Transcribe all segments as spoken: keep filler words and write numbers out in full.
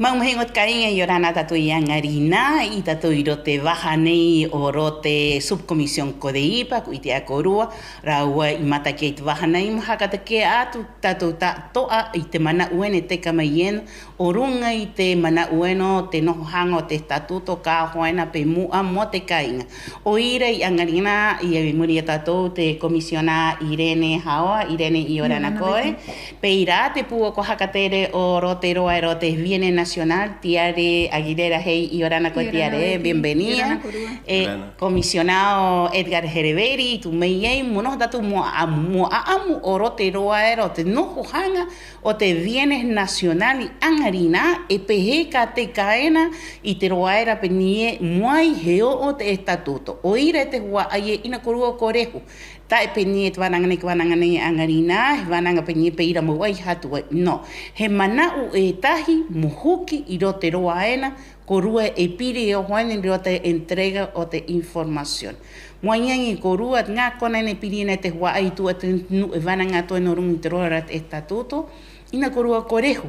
Mau mahiŋo te kāiŋa, 'iorana tātou i 'aŋa rinā, i tātou 'i roto i te vaha nei o roto i te Subcomisión CODEIPA, ko 'ite 'ā kōrua rāua i mata ki ai i te vaha nei, mo haka take'a atu tātou ta'ato'a i te mana'u ena e teka mai ena o ruŋa i te mana'u ena o te noho haŋa o te estatuto ka oho ena pē mu'a mo te kāiŋa. 'O ira i 'aŋa rinā, i a muri i a tātou te comisionada Irene Haoa. Irene, 'iorana koe. Pē ira te pū'oko haka tere o roto i te roa era o te Bienes Nacional, Tiare Aguilera Hey, 'iorana koe Tiare, bienvenida. 'E comisionado Edgar Hereveri, i tu'u mai ai mo noho tātou mo 'a'amu, mo 'a'amu o roto i te roa era o te noho haŋa o te Bienes Nacional i 'aŋa rinā, 'e pē hē ka teka ena i te roa era pē nei ē mo ai he o'o te estatuto. 'O ira e te hua'ai ē, 'ina kōrua ko rehu. Ta'e pē nei ē te vānaŋa nei, ka vānaŋa nei 'aŋa rinā, he vānaŋa pē nei ē pē ira mo ai hatu ai. No. He mana'u e tahi mo huki 'i roto i te roa ena, kōrua e piri e oho ena 'i roto i te entrega o te información. Mo aŋi-aŋi kōrua te ŋā kona ena e piri ena e te hua'ai i tu'a te nu'u e vānaŋa atu ena o ruŋa i te roa era o te estatuto, 'ina kōrua ko rehu.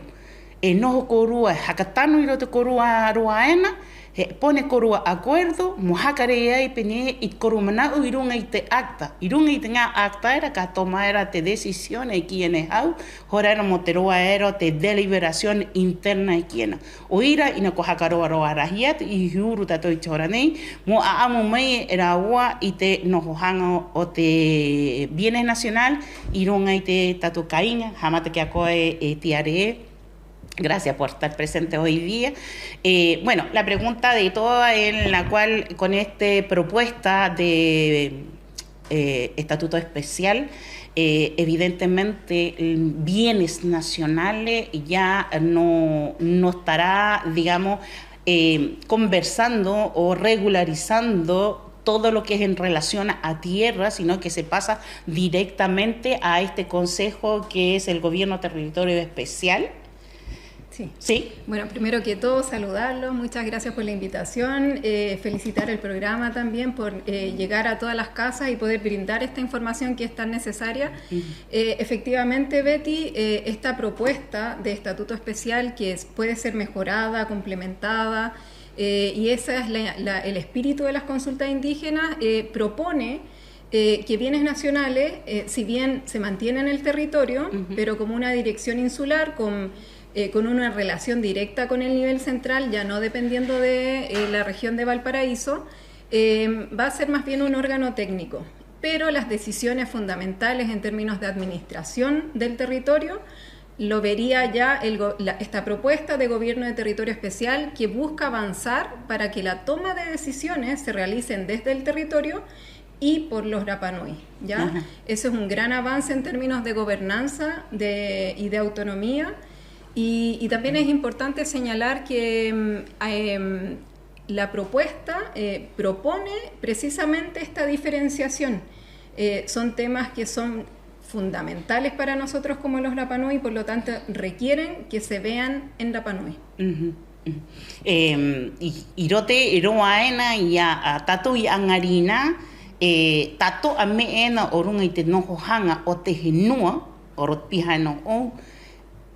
E noho kōrua, e haka tanu 'i roto i te kōrua roa ena, he pone kōrua acuerdo mo haka rē ai pē nei ē i te kōrua mana'u 'i ruŋa i te acta, 'i ruŋa i te ŋā acta era ka toma era te decisión e kī ena e hau, hora era mo te roa era o te deliberación interna e kī ena. 'O ira, 'ina ko haka roa-roa rahi atu, 'i huru tātou 'i te hora nei mo 'a'amu mai e rāua i te noho haŋa o te Bienes Nacional 'i ruŋa i te tātou kāiŋa. Ha'amata ki a koe, e Tiare. Gracias por estar presente hoy día. Eh, bueno, la pregunta de toda en la cual con esta propuesta de eh, estatuto especial, eh, evidentemente, el Bienes Nacionales ya no, no estará, digamos, eh, conversando o regularizando todo lo que es en relación a tierra, sino que se pasa directamente a este consejo que es el gobierno territorio especial. Sí. Sí. Bueno, primero que todo, saludarlos. Muchas gracias por la invitación. Eh, felicitar el programa también por, eh, llegar a todas las casas y poder brindar esta información que es tan necesaria. Eh, efectivamente, Betty, eh, esta propuesta de estatuto especial que es, puede ser mejorada, complementada, eh, y ese es la, la, el espíritu de las consultas indígenas, eh, propone eh, que Bienes Nacionales, eh, si bien se mantiene en el territorio, pero como una dirección insular con, eh, con una relación directa con el nivel central, ya no dependiendo de, eh, la región de Valparaíso, eh, va a ser más bien un órgano técnico. Pero las decisiones fundamentales en términos de administración del territorio lo vería ya el go-, la, esta propuesta de gobierno de territorio especial que busca avanzar para que la toma de decisiones se realicen desde el territorio y por los rapanui, ¿ya? Eso es un gran avance en términos de gobernanza de, y de autonomía. Y, y también es importante señalar que, mm, em, la propuesta, eh, propone precisamente esta diferenciación. Eh, son temas que son fundamentales para nosotros como los rapanui, por lo tanto, requieren que se vean en rapanui. 'I roto i te roa ena i a, a tātou i 'aŋarinā, e ta'ato'a me'e ena o ruŋa i te noho haŋa o te henua, o roto piha ena ō'ou,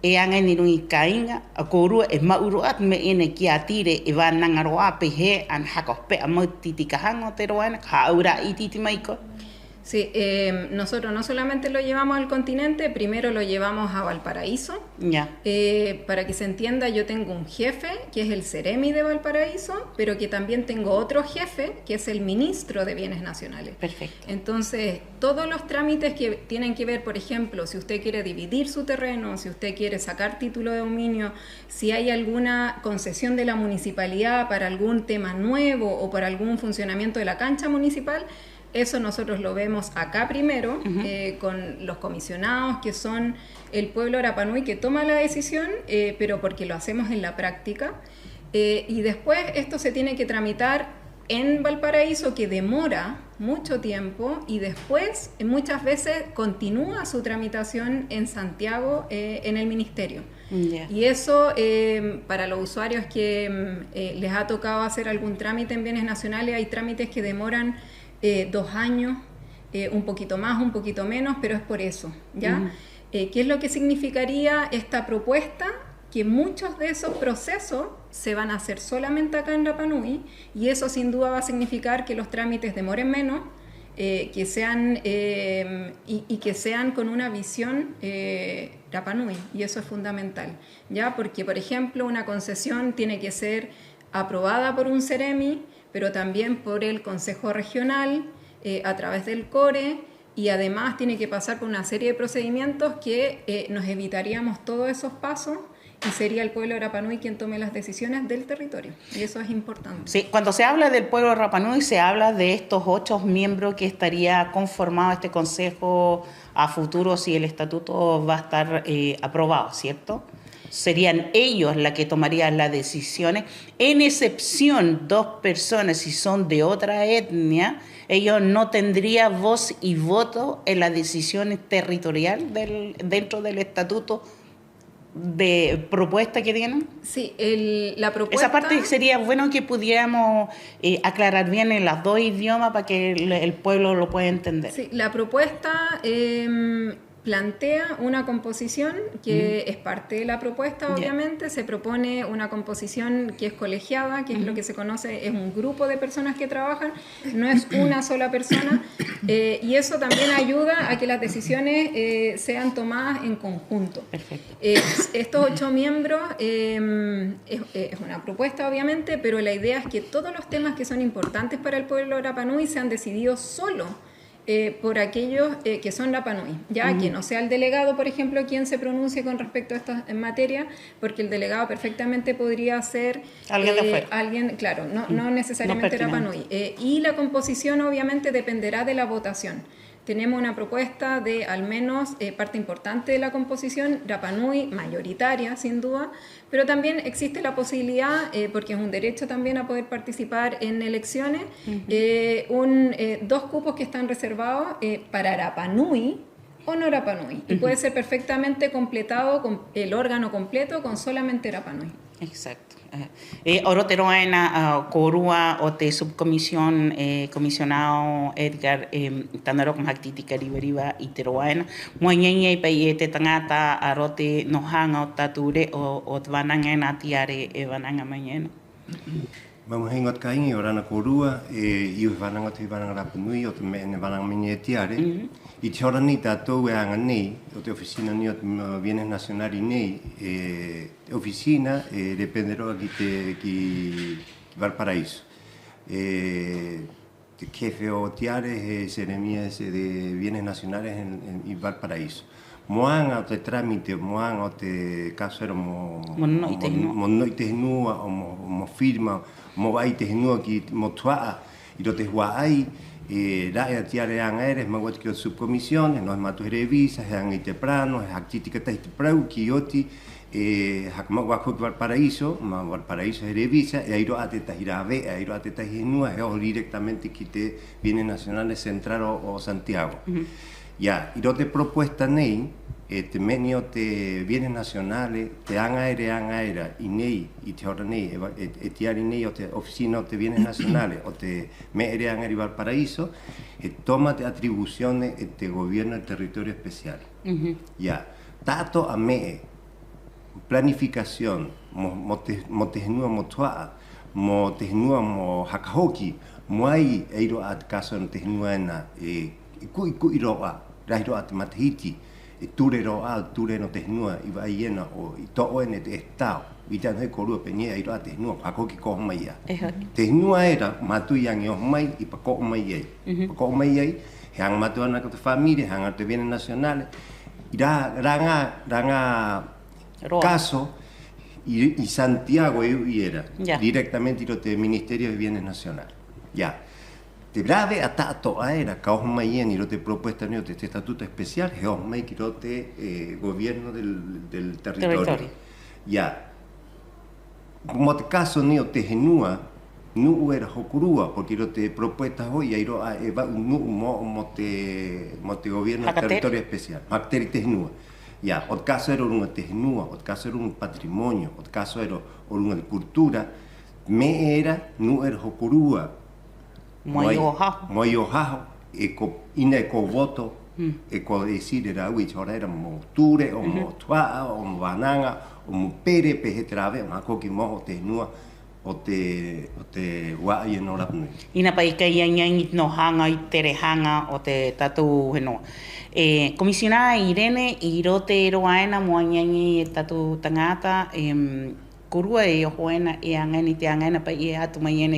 e aŋa ena 'i ruŋa i te kāiŋa, a kōrua e ma'u rō 'ā te me'e ena ki a Tire, e vānaŋa rō 'ā pē hē ana haka hope'a mau te tī-tika haŋa o te roa ena, ka hā'aura'a 'iti-'iti mai koe. Sí, eh, nosotros no solamente lo llevamos al continente, primero lo llevamos a Valparaíso. Ya. Eh, para que se entienda, yo tengo un jefe, que es el seremi de Valparaíso, pero que también tengo otro jefe, que es el ministro de Bienes Nacionales. Perfecto. Entonces, todos los trámites que tienen que ver, por ejemplo, si usted quiere dividir su terreno, si usted quiere sacar título de dominio, si hay alguna concesión de la municipalidad para algún tema nuevo o para algún funcionamiento de la cancha municipal, eso nosotros lo vemos acá primero, eh, con los comisionados, que son el pueblo rapanui que toma la decisión, eh, pero porque lo hacemos en la práctica. Eh, y después esto se tiene que tramitar en Valparaíso, que demora mucho tiempo y después, eh, muchas veces continúa su tramitación en Santiago, eh, en el ministerio. Ya. Y eso, eh, para los usuarios que, mm, eh, les ha tocado hacer algún trámite en Bienes Nacionales, hay trámites que demoran, eh, dos años, eh, un poquito más, un poquito menos, pero es por eso, ¿ya? Ujú. Eh, ¿qué es lo que significaría esta propuesta? Que muchos de esos procesos se van a hacer solamente acá en Rapa Nui, y eso sin duda va a significar que los trámites demoren menos, eh, que sean, eh, y, y que sean con una visión, eh, Rapa Nui, y eso es fundamental, ¿ya? Porque, por ejemplo, una concesión tiene que ser aprobada por un seremi, pero también por el Consejo Regional, eh, a través del CORE, y además tiene que pasar por una serie de procedimientos que, eh, nos evitaríamos todos esos pasos y sería el pueblo de Rapa Nui quien tome las decisiones del territorio. Y eso es importante. Sí, cuando se habla del pueblo de Rapa Nui, se habla de estos ocho miembros que estaría conformado este consejo a futuro si el estatuto va a estar, eh, aprobado, ¿cierto? Serían ellos la que tomarían las decisiones, en excepción dos personas, si son de otra etnia, ellos no tendrían voz y voto en las decisiones territorial del, dentro del estatuto de propuesta que tienen. Sí, el, la propuesta... Esa parte sería bueno que pudiéramos, eh, aclarar bien en los dos idiomas para que el, el pueblo lo pueda entender. Sí, la propuesta, em, plantea una composición que es parte de la propuesta, obviamente. Se propone una composición que es colegiada, que es lo que se conoce, es un grupo de personas que trabajan, no es una sola persona, eh, y eso también ayuda a que las decisiones, eh, sean tomadas en conjunto. Perfecto. Eh, estos ocho miembros, em, es, es una propuesta, obviamente, pero la idea es que todos los temas que son importantes para el pueblo de Rapa Nui sean decididos solo, eh, por aquellos, eh, que son Rapa Nui, ya que no sea el delegado, por ejemplo, quien se pronuncie con respecto a estas, eh, materias, porque el delegado perfectamente podría ser alguien de afuera, alguien, claro, no, no necesariamente Rapa Nui. Eh, y la composición obviamente dependerá de la votación. Tenemos una propuesta de al menos, eh, parte importante de la composición, Rapa Nui, mayoritaria, sin duda, pero también existe la posibilidad, eh, porque es un derecho también a poder participar en elecciones, eh, un, eh, dos cupos que están reservados, eh, para Rapa Nui o no Rapa Nui. Y puede ser perfectamente completado con el órgano completo con solamente Rapa Nui. Exacto. Eh, 'o roto te roa ena, ah, kōrua o te subcomisión, eh, comisionado Edgar, eh, tano rō ko mahaki tī-tika riva-riva i te roa ena. Mo aŋi-aŋi ai pa'i e te taŋata a roto te noho haŋa o te tātou re'o, o te vānaŋa ena a Tiare e vānaŋa mai ena. Mau mahiŋo, te kāiŋa, 'iorana kōrua, e, i oho he vānaŋa o te vānaŋa rapa nui o te me'e nei e vānaŋa mai nei e Tiare. I te hora nei tātou e aŋa nei, o te oficina nei o te, mm, Bienes Nacionales nei, e, te oficina e depende rō ki te, ki, ki Valparaíso. E, te jefe o Tiare he seremi ese de Bienes Nacionales en, en, i Valparaíso. Mo aŋa o te trámite, mo aŋa o te caso era mo, mo nono'i te henua, o mo, mo firma, mo va'ai te henua ki, mo tuha'a 'i roto te hua'ai, e, ra'e a Tiare e aŋa era, he ma'u atu ki roto te subcomisión, he noho he mātou he revisa, he aŋa i te plano, he haka tī-tika tahi te parau ki oti, e haka ma'u a koe ki Valparaíso, mo Valparaíso he revisa, e ai rō 'ā tētahi rāve'a, e ai rō 'ā tētahi henua he oho directamente ki te Bienes Nacionales Central o, o Santiago. Ya, 'i roto te propuesta nei, e te me'e nei o te Bienes Nacionales, te aŋa era, e aŋa era 'i nei, 'i te hora nei, e, e, e Tiare nei o te oficina o te Bienes Nacionales, o te me'e era e aŋa era 'i Valparaíso, he toma te atribuciones e te gobierno del territorio especial. Ya, ta'ato'a me'e, planificación, mo, mo te, mo te henua mo tuha'a, mo te henua mo haka hoki, mo ai, e ai rō 'ā te caso ena te henua ena, e, e ku'i-ku'i rō 'ā, rahi rō 'ā te matahiti, e ture rō 'ā, ture ena o te henua i va'ai ena 'o i to'o ena e te Estado. 'Ite 'ana ho'i kōrua pē nei ē, e ai rō 'ā te henua ko haka hoki ko oho mai 'ā. Te henua era, mātou i aŋa i oho mai, i pako'o mai ai. Pako'o mai ai, he aŋa mātou ana ko te familia, he aŋa te Bienes Nacionales, i rā, rā ŋā, rā ŋā caso 'i, 'i Santiago e u'i era directamente 'i roto te Ministerio de Bienes Nacionales. Ya. Te rāve'a ta'ato'a era ka oho mai ena 'i roto te propuesta nei o te, te estatuto especial, he oho mai ki roto te, eh, gobierno del, del territorio. Ya. Mo te caso nei o te henua, nu'u era hokorua, porque 'i roto te propuesta ho'i e ai rō 'ā e va'u nu'u mo, mo te, mo te gobierno territorio especial, mo haka tere i te henua. Ya, o te caso era o ruŋa i te henua, o te caso era o ruŋa i te patrimonio, o te caso era o ruŋa i te cultura, me'e era nu'u era hokorua mo ai o haho, mo ai o haho, e ko, 'ina e ko voto, e ko decide rāua i te hora era mo ture, 'o mo tuha'a, 'o mo vānaŋa, 'o mo pere pē hē te rāve'a mo haka hoki mo oho o te henua o te, o te hua'ai ena o Rapa Nui. 'Ina pa'i kai aŋi-aŋi i te noho haŋa i te tere haŋa o te tātou henua. E, Comisionada Irene, 'i roto i te roa ena mo aŋi-aŋi e tātou taŋata, em, kōrua e oho ena, e aŋa ena i te aŋa ena pa'i e atu mai ena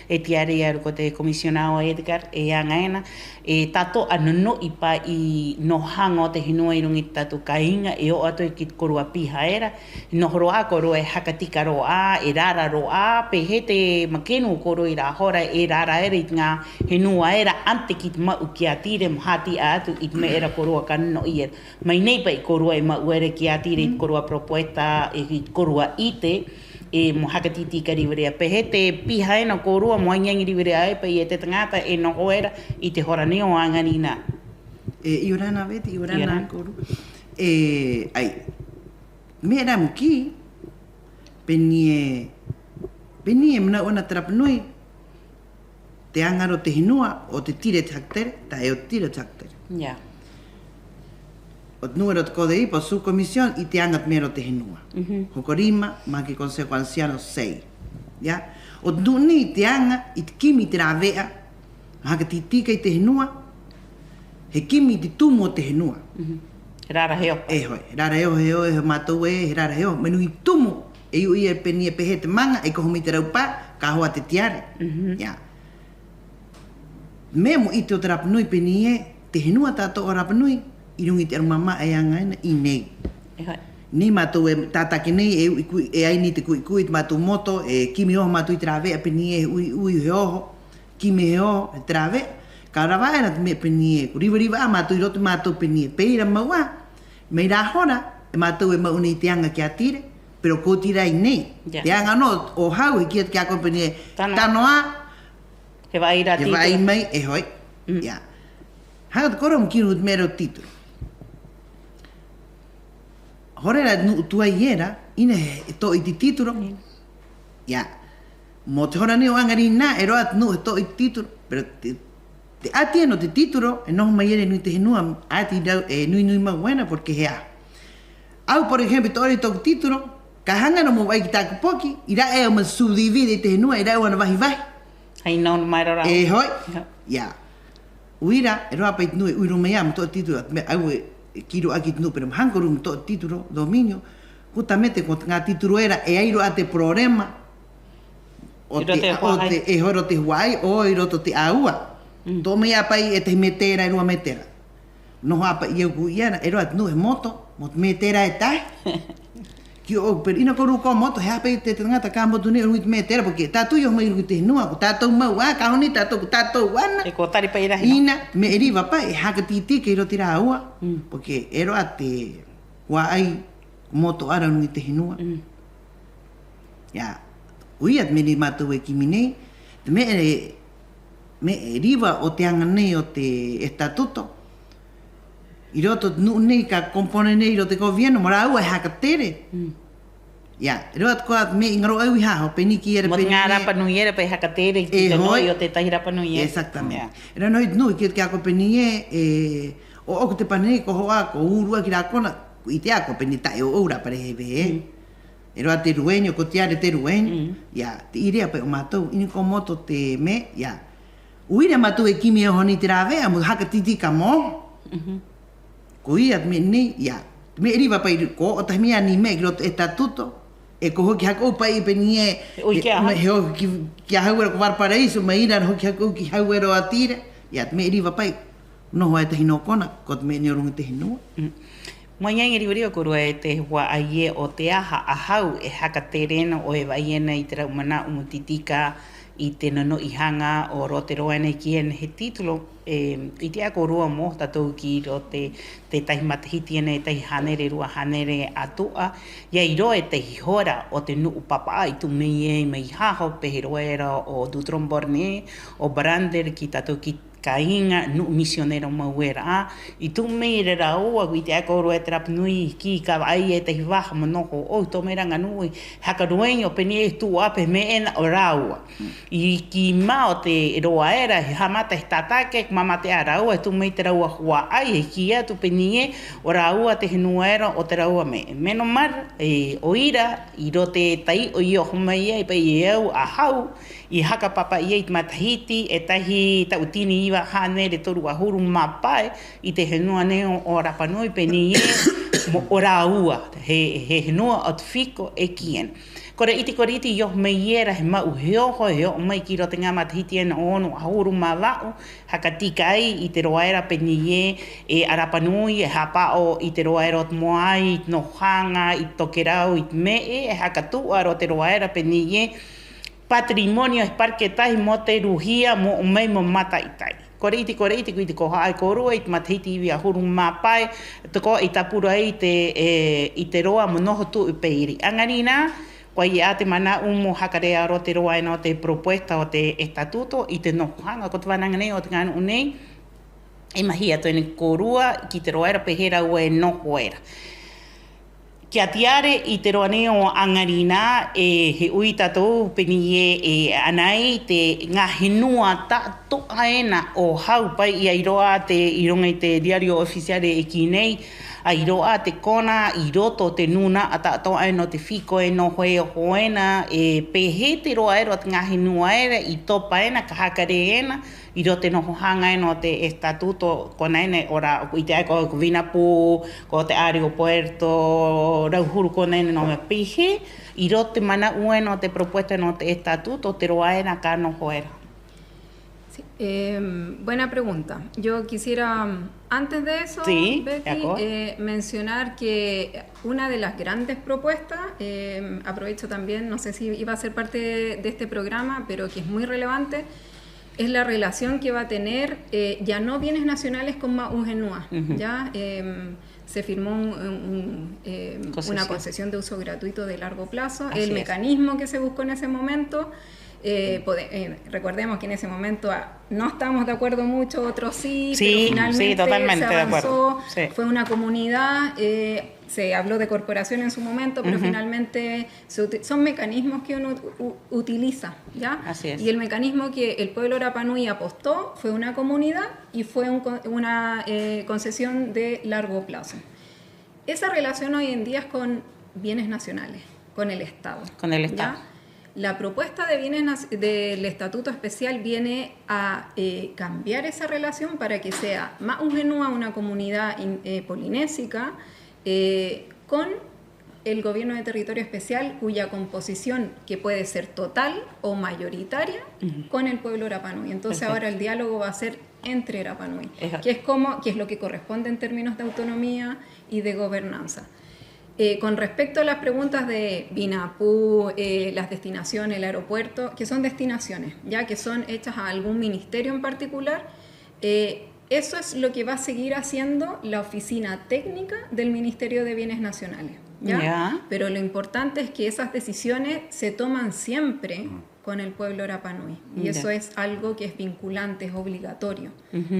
e Tiare, e aru ko te Comisionado Edgar, e aŋa ena, e ta'ato'a no-no'i pa'i noho haŋa o te henua 'i ruŋa i te tātou kāiŋa, e o'o atu ki te kōrua piha era, e noho rō 'ā kōrua e haka tika rō 'ā, e rara rō 'ā, pē hē te makenu o kōrua 'i rā hora e rara era i te ŋā henua era, ante ki te ma'u ki a Tire mo ha'ati'a atu i te me'e era kōrua ka no-no'i era. Mai nei pa'i kōrua e ma'u era ki a Tire i te kōrua propuesta, e, i te kōrua 'ite, e, mo haka tī-tika riva-riva. Pē hē te piha ena o kōrua mo aŋi-aŋi riva-riva ai pa'i e te taŋata e noho era 'i te hora nei o 'aŋa rinā. E, 'iorana Veti, 'iorana kōrua. E, 'ai. Me'e rā mo kī, pē nei ē, pē nei ē mana'u ena te Rapa Nui, te aŋa era o te henua, o te tire te haka tere, ta'e o te tire te haka tere. Ya. O te nu'u era o te CODEIPA, o subcomisión, i te aŋa te me'e era o te henua. Hoko rima, mo haka ki Consejo Anciano seis. Ya. O te nu'u nei te aŋa i te kimi i te rāve'a, mo haka tī-tika i te henua, he kimi i te tumu o te henua. He rara he oho. E ho'i, he rara he oho, he oho, he oho mātou ē, he rara he oho. Mai ruŋa i te tumu, e u'i era pē nei ē pē hē te maŋa, e ka oho mai te raupā, ka hoa te tiare. Ya. Me'e mo 'ite o te Rapa Nui pē nei ē, te henua ta'ato'a o Rapa Nui, 'i ruŋa i te 'arumāmā'a e aŋa ena 'i nei. E ho'i. Nei mātou e tātake nei, e u'i ku'i, e ai nei te ku'i-ku'i, te mātou moto, e kimi oho mātou i te rāve'a pē nei ē, he 'ui-'ui, he oho. Kimi he oho, he te rāve'a, ka rava'a era te me'e pē nei ē, ko riva-riva 'ā mātou 'i roto i a mātou pē nei ē, pē ira mau 'ā, mai rā hora, e mātou e ma'u nei te aŋa ki a Tire, pero ko Tire 'ā i nei. Ya. Te aŋa nō o hau, he kī atu ki a koe pē nei ē, tano 'ā, he va'ai rā, he va'ai mai, e ho'i. Ya. Haka tako'a rō mo kī ruŋa i te me'e era o te títuro. Hora era nu'u tuai era, 'ina he to'o i te títuro. Ya. Mo te hora nei o 'aŋa rinā, e roa te nu'u he to'o i te títuro. Pero te, te 'ati ena o te títuro, e noho mai era 'i ruŋa i te henua, 'ati rau, e nui-nui mau ena, porque he aha. A au, por ejemplo, i to'o era i tō'oku títuro, ka haŋa nō mo va'ai ki tā'aku poki, 'i ra'e au mo subdivide i te henua, 'i ra'e au ana vahi-vahi. Hai nō mai rō rā. E ho'i. Ya. 'O ira, e roa pa'i te nu'u e 'ui rō mai 'ā mo to'o te títuro, a te me'e a au e kī rō 'ā ki te nu'u, pero mo haŋa kōrua mo to'o te títuro, dominio, justamente ko te ŋā títuro era, e ai rō 'ā te problema o te, o te, e horo te hua'ai, 'o 'i roto te 'āua. To'o mai 'ā pa'i e tahi metera, e rua metera. Noho 'ā pa'i a au ko u'i era, e roa te nu'u he moto, mo te metera e tahi. Ki ō'oku, pero 'ina kōrua ko moto, he aha pa'i te taŋata ka moto nei o ruŋa i te metera, porque tātou i oho mai ruŋa i te henua, ko tātou mau 'ā, ka oho nei tātou, ko tātou ana. E ko tari pa'i rahi nō. 'Ina, me'e riva pa'i, e haka tī-tika 'i roto i rāua, porque e roa te hua'ai ko moto 'ā rā ruŋa i te henua. Ya, ko ia te me'e nei mātou e kimi nei, te me'e, me'e riva o te aŋa nei o te estatuto, 'i roto te nu'u nei ka compone nei 'i roto te gobierno, mo rāua e haka tere. Ya, e roa te koa te me'e i ŋaro'a au i haho, pē nei kī era, mo te ŋā Rapa Nui era pa'i haka tere i te tano'i o tētahi Rapa Nui era. Exactamente. E roa nō i te nu'u i kī atu ki a koe pē nei ē, e, ō'oku te pare nei ko oho 'ā, ko uru 'ā ki rā kona, ko 'ite 'ā koe pē nei ta'e ō'ou rā pare he vē ē. E roa te dueño, ko Tiare te dueño. Ya, te idea pa'i o mātou, 'ina ko moto te me'e, ya. 'O ira mātou e kimi e oho nei te rāve'a, mo haka tī-tika mo oho. Ko ia te me'e nei, ya. Te me'e riva pa'i, ko o'o tahi mai 'ā nei me'e ki roto estatuto, 'e ko hoki haka 'ou pa'i pē nei ē, he 'ui ki a hau, he 'ui ki, ki a hau era ko Valparaíso, mai ira hoki haka 'ou ki hau era o Tire, ya, te me'e riva pa'i. Noho e tahi nō kona, ko te me'e nei o ruŋa i te henua. Mo aŋa-aŋa riva-riva kōrua e te hua'ai ē, o te aha 'ahau e haka tere ena 'o e va'ai ena i te rau mana'u mo tī-tika i te no-no'i haŋa o roto i te roa ena e kī ena he título, e, 'ite 'ā kōrua mo oho tātou ki roto te, tētahi matahiti ena e tahi hānere, rua hānere a tu'a, i ai rō e tahi hora o te nu'u papa'a i tu'u mai ai mai haho, pē he roa era o Dutron Borne, o Brander, ki tātou ki ka iŋa nu'u misionero mau era 'ā, i tu'u mai era rāua, ko 'ite 'ā kōrua e te Rapa Nui, ki ka va'ai e tahi vaha mo noho 'ou, to'o mai rā ŋā nu'u i haka dueño pē nei ē, tu'u 'ā pē he me'e ena o rāua. 'I kī mao te roa era, he ha'amata he tatake, ko ma'amate 'ā rāua, he tu'u mai te rāua hua'ai, he kī atu pē nei ē, o rāua te henua era o te rāua me'e. Menos mal, e, 'o ira, 'i roto i te tai'o i oho mai ai, pa'i, e au 'ahau, i haka pāpa'i ai te matahiti e tahi ta'utini iva hānere toru 'ahuru mā pae i te henua nei o, o Rapa Nui pē nei ē, mo, o rāua, he, he henua o te fiko e kī ena. Kore 'iti, kore 'iti i oho mai era, he ma'u he oho, he o'o mai ki roto i te ŋā matahiti ena o ono 'ahuru mā va'u, haka tika ai i te roa era pē nei ē, e, a Rapa Nui, e hāpa'o i te roa era o te mōai, i te noho haŋa, i te tokerau, i te me'e, e haka tu'a rō te roa era pē nei ē, patrimonio he parque tahi mo te ruhia mo o'o mai mo mata'ita'i. Kore 'iti, kore 'iti, ko 'ite ko ha'ai kōrua i te matahiti iva 'ahuru mā pae, tako'a i tāpura ai i te, e, i te roa mo noho tu'u pē iri. 'Aŋarinā, ko ai 'ā te mana'u mo haka rē a roto i te roa ena o te propuesta o te estatuto i te noho haŋa, ko te vānaŋa nei o te ŋā nu'u nei, e mahi atu ena ki a kōrua, ki te roa era pē hē rāua e noho era. Kia Tiare, 'i te roa nei o 'aŋarinā, e, he 'ui tātou pē nei ē, e, ana ai te ŋā henua ta'ato'a ena o hau, pa'i, e ai rō 'ā te, 'i ruŋa i te Diario Oficial e kī nei, ai rō 'ā te kona 'i roto o te nūna'a ta'ato'a ena o te fiko e noho e oho ena, e, pē hē te roa era o te ŋā henua era i topa ena, ka haka rē ena, 'i roto te noho haŋa ena o te estatuto, kona ena, ora, ko 'ite 'ā ko, ko Vinapū, ko te aeropuerto, rauhuru kona ena nō mea pē hē, 'i roto te mana'u ena o te propuesta ena o te estatuto, te roa era ka noho era. Sí, em, buena pregunta. Yo quisiera, antes de eso, sí, Betty, eh, mencionar que una de las grandes propuestas, em, aprovecho también, no sé si iba a ser parte de este programa, pero que es muy relevante, es la relación que va a tener, eh, ya no Bienes Nacionales con Ma'u Henua, ¿ya? Em, se firmó un, un, em, una concesión de uso gratuito de largo plazo. El mecanismo que se buscó en ese momento, eh, pode-, eh, recordemos que en ese momento, ah, no estábamos de acuerdo mucho, otros sí, pero finalmente se avanzó, fue una comunidad, eh, se habló de corporación en su momento, pero finalmente se uti-, son mecanismos que uno u-, utiliza, ¿ya? Así es. Y el mecanismo que el pueblo Rapa Nui apostó fue una comunidad y fue un co-, una, eh, concesión de largo plazo. Esa relación hoy en día es con Bienes Nacionales, con el Estado, ¿ya? Con el Estado. La propuesta de Bienes Nac-, del Estatuto Especial viene a, eh, cambiar esa relación para que sea Ma'u Henua una comunidad in-, eh, polinésica, eh, con el gobierno de territorio especial, cuya composición que puede ser total o mayoritaria con el pueblo Rapa Nui. Entonces ahora el diálogo va a ser entre Rapa Nui, que es como, que es lo que corresponde en términos de autonomía y de gobernanza. Eh, con respecto a las preguntas de Vinapū, eh, las destinaciones, el aeropuerto, que son destinaciones, ya que son hechas a algún ministerio en particular, eh, eso es lo que va a seguir haciendo la oficina técnica del Ministerio de Bienes Nacionales, ¿ya? Pero lo importante es que esas decisiones se toman siempre con el pueblo Rapa Nui. Y eso es algo que es vinculante, es obligatorio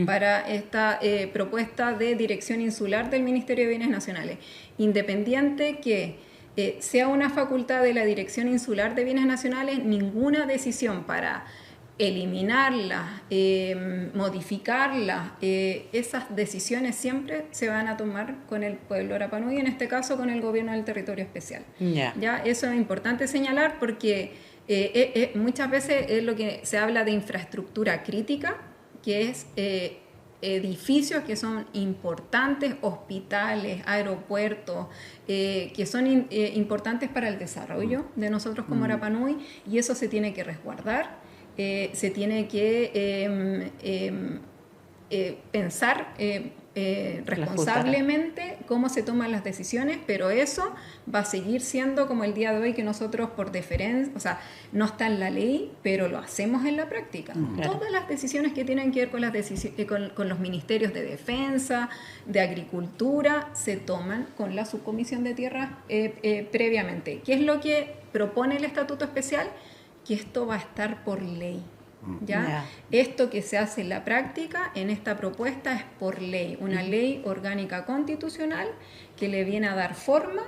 para esta, eh, propuesta de dirección insular del Ministerio de Bienes Nacionales. Independiente que, eh, sea una facultad de la Dirección Insular de Bienes Nacionales, ninguna decisión para eliminarla, eh, modificarla, eh, esas decisiones siempre se van a tomar con el pueblo Rapa Nui, en este caso con el gobierno del territorio especial. Ya, eso es importante señalar porque, eh, eh, eh, muchas veces es lo que se habla de infraestructura crítica, que es, eh, edificios que son importantes, hospitales, aeropuertos, eh, que son in-, eh, importantes para el desarrollo de nosotros como Rapa Nui, y eso se tiene que resguardar, eh, se tiene que, em, em, eh, pensar, eh, eh, responsablemente cómo se toman las decisiones, pero eso va a seguir siendo como el día de hoy que nosotros por deferencia, o sea, no está en la ley, pero lo hacemos en la práctica. Todas las decisiones que tienen que ver con las decisi-, eh, con, con los ministerios de defensa, de agricultura, se toman con la subcomisión de tierras, eh, eh, previamente. ¿Qué es lo que propone el estatuto especial? Que esto va a estar por ley. ¿Ya? Esto que se hace en la práctica, en esta propuesta, es por ley, una ley orgánica constitucional que le viene a dar forma,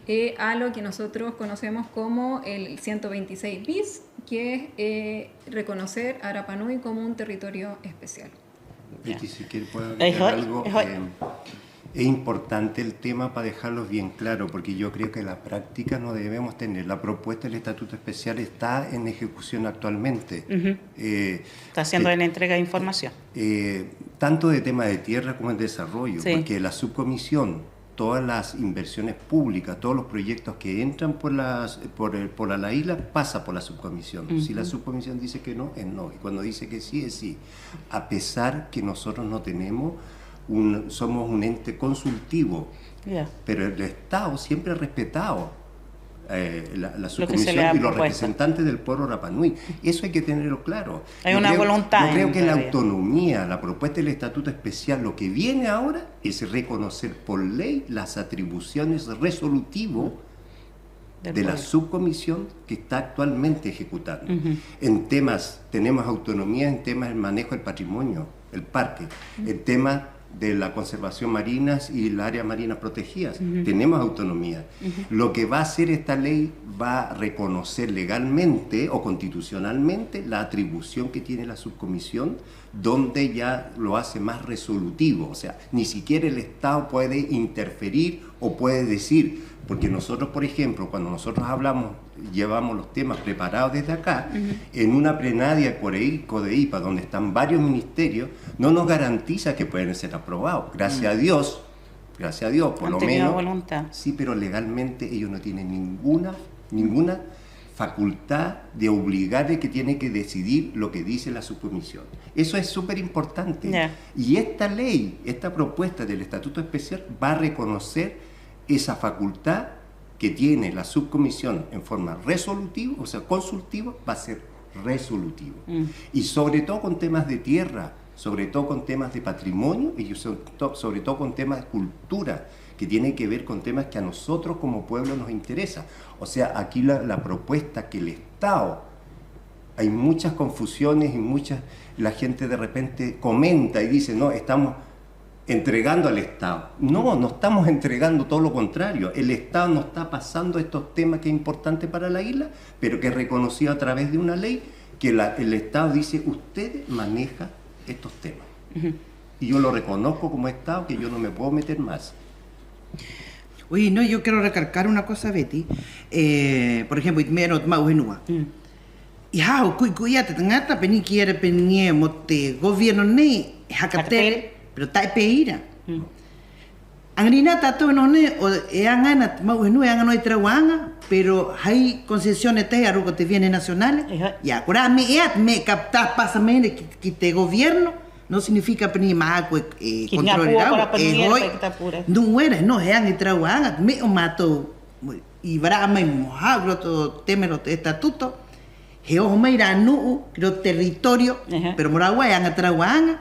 eh, a lo que nosotros conocemos como el ciento veintiséis bis, que es, eh, reconocer a Rapa Nui como un territorio especial. Betty, si quiere puedo agregar algo. Eh, es importante el tema para dejarlo bien claro, porque yo creo que en la práctica no debemos tener. La propuesta del estatuto especial está en ejecución actualmente. Eh, está haciendo la entrega de información. Eh, tanto de tema de tierra como de desarrollo, porque la subcomisión, todas las inversiones públicas, todos los proyectos que entran por las, por el, por la isla, pasa por la subcomisión. Si la subcomisión dice que no, es no. Y cuando dice que sí, es sí. A pesar que nosotros no tenemos un, somos un ente consultivo, pero el Estado siempre ha respetado, eh, la, la subcomisión y los representantes del pueblo Rapa Nui. Eso hay que tenerlo claro. Hay una voluntad. Yo creo que la autonomía, la propuesta del estatuto especial, lo que viene ahora es reconocer por ley las atribuciones resolutivo de la subcomisión que está actualmente ejecutando. En temas, tenemos autonomía en temas del manejo del patrimonio, el parque, en temas de la conservación marinas y el área marina protegidas, tenemos autonomía. Lo que va a hacer esta ley va a reconocer legalmente o constitucionalmente la atribución que tiene la subcomisión donde ya lo hace más resolutivo. O sea, ni siquiera el Estado puede interferir o puede decir, porque nosotros, por ejemplo, cuando nosotros hablamos, llevamos los temas preparados desde acá, en una plenaria por ahí, CODEIPA, donde están varios ministerios, no nos garantiza que pueden ser aprobados. Gracias a Dios, gracias a Dios, por lo menos. Han tenido voluntad. Sí, pero legalmente ellos no tienen ninguna, ninguna facultad de obligar de que tiene que decidir lo que dice la subcomisión. Eso es súper importante. Y esta ley, esta propuesta del estatuto especial va a reconocer esa facultad que tiene la subcomisión en forma resolutiva, o sea, consultiva, va a ser resolutivo. Y sobre todo con temas de tierra, sobre todo con temas de patrimonio y sobre to-, sobre todo con temas de cultura, que tienen que ver con temas que a nosotros como pueblo nos interesa. O sea, aquí la, la propuesta que el Estado, hay muchas confusiones y muchas, la gente de repente comenta y dice, "No, estamos entregando al Estado". No, no estamos entregando, todo lo contrario. El Estado nos está pasando estos temas que es importante para la isla, pero que es reconocido a través de una ley que la, el Estado dice, "Usted maneja estos temas". Y yo lo reconozco como Estado, que yo no me puedo meter más. Oye, no, yo quiero recalcar una cosa, Betty. Eh, por ejemplo, i te me'e nō o te Ma'u Henua. I haho ku'i-ku'i 'ā te taŋata pē nei kī era pē nei ē mo te gobierno nei e haka tere, pero ta'e pē ira. 'Aŋarinā tātou e noho nei, 'o e aŋa ena te Ma'u Henua, e aŋa nō i te rāua aŋa, pero hai concesión e tahi a rua ko te Bienes Nacionales. Ia, ko rā me'e 'ā te me'e ka pasa mai era ki, ki te gobierno, no significa pē nei ē mā'aku e, e control e rāua, e ho'i. Nu'u era, no, he aŋa i te rāua aŋa, te me'e o mātou i vara'a mai mo ha'u ki roto te mero te estatuto, he oho mai rā nu'u ki roto te territorio, pero mo rāua e aŋa te rāua aŋa.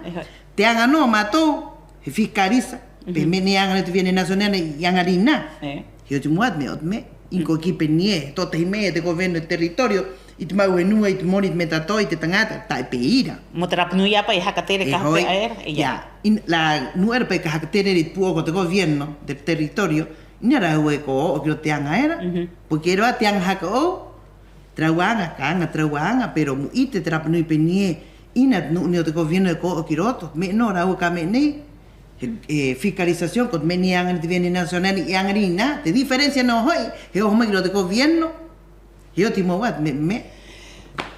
Te aŋa nō a mātou, he fiscaliza, pē me'e nei e aŋa nei te Bienes Nacionales i 'aŋarinā. He oti mu'a te me'e, o te me'e, 'ina ko kī pē nei ē, he to'o tahi mai e te gobierno te territorio, i te Ma'u Henua, i te moni, i te me'e ta'ato'a, i te taŋata, ta'e pē ira. Mo te Rapa Nui 'ā pa'i e haka tere ka haka era, ia. Ia, 'ina, rā nu'u era pa'i ka haka tere era i te pū'oko o te gobierno, te territorio, 'ina rāua e ko o'o ki roto te aŋa era, porque e rō 'ā te aŋa haka 'ou, te rāua aŋa, ka aŋa te rāua aŋa, pero mo 'ite te Rapa Nui pē nei ē, 'ina te nu'u nei o te gobierno e ko o'o ki roto, me'e nō rāua ka me'e nei, he, he fiscalización, ko te me'e nei e aŋa nei te Bienes Nacionales i 'aŋarinā, te diferencia nō ho'i, he oho mai ki roto te gobierno, he oti mu'a te me'e, me'e.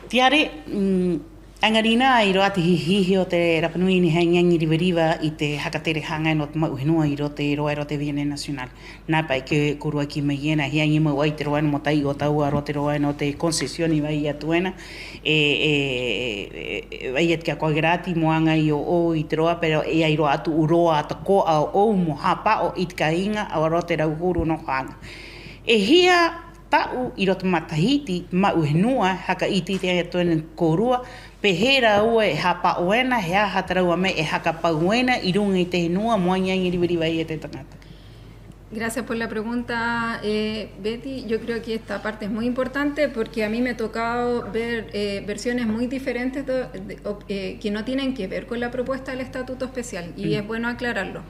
Tiare, mm, 'Aŋarinā, 'i roto i te hihi-hihi o te Rapa Nui nei he aŋi-aŋi riva-riva i te haka tere haŋa ena o te Ma'u Henua 'i roto i te roa era o te Bienes Nacional. Nā pa'i, e kōrua kī mai ena, he aŋi mau 'ā i te roa ena mo tai'o tāua a roto i te roa ena o te concesión i va'ai atu ena, e, e, e va'ai atu ki a koe gratis mo aŋa i ō'ou i te roa, pero e ai rō 'ā tu'u roa tako'a ō'ou mo hāpa'o i te kāiŋa a roto i te rauhuru noho haŋa. E hia ta'u 'i roto matahiti Ma'u Henua, haka 'ite-'ite atu ena ki a kōrua, ¿pē hē rāua e hāpa'o ena, he aha te rāua me'e e haka pau ena 'i ruŋa i te henua mo aŋi-aŋi riva-riva ai e te taŋata? Gracias por la pregunta, eh, Betty. Yo creo que esta parte es muy importante porque a mí me ha tocado ver, eh, versiones muy diferentes de, de, o, eh, que no tienen que ver con la propuesta del estatuto especial, y es bueno aclararlo.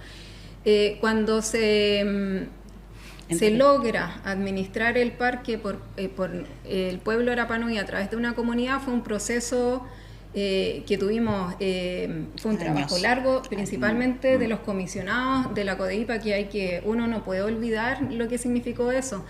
Eh, cuando se, mm, se logra administrar el parque por, eh, por el pueblo Rapa Nui a través de una comunidad, fue un proceso, eh, que tuvimos, eh, fue un trabajo largo, principalmente de los comisionados de la CODEIPA, que hay que, uno no puede olvidar lo que significó eso.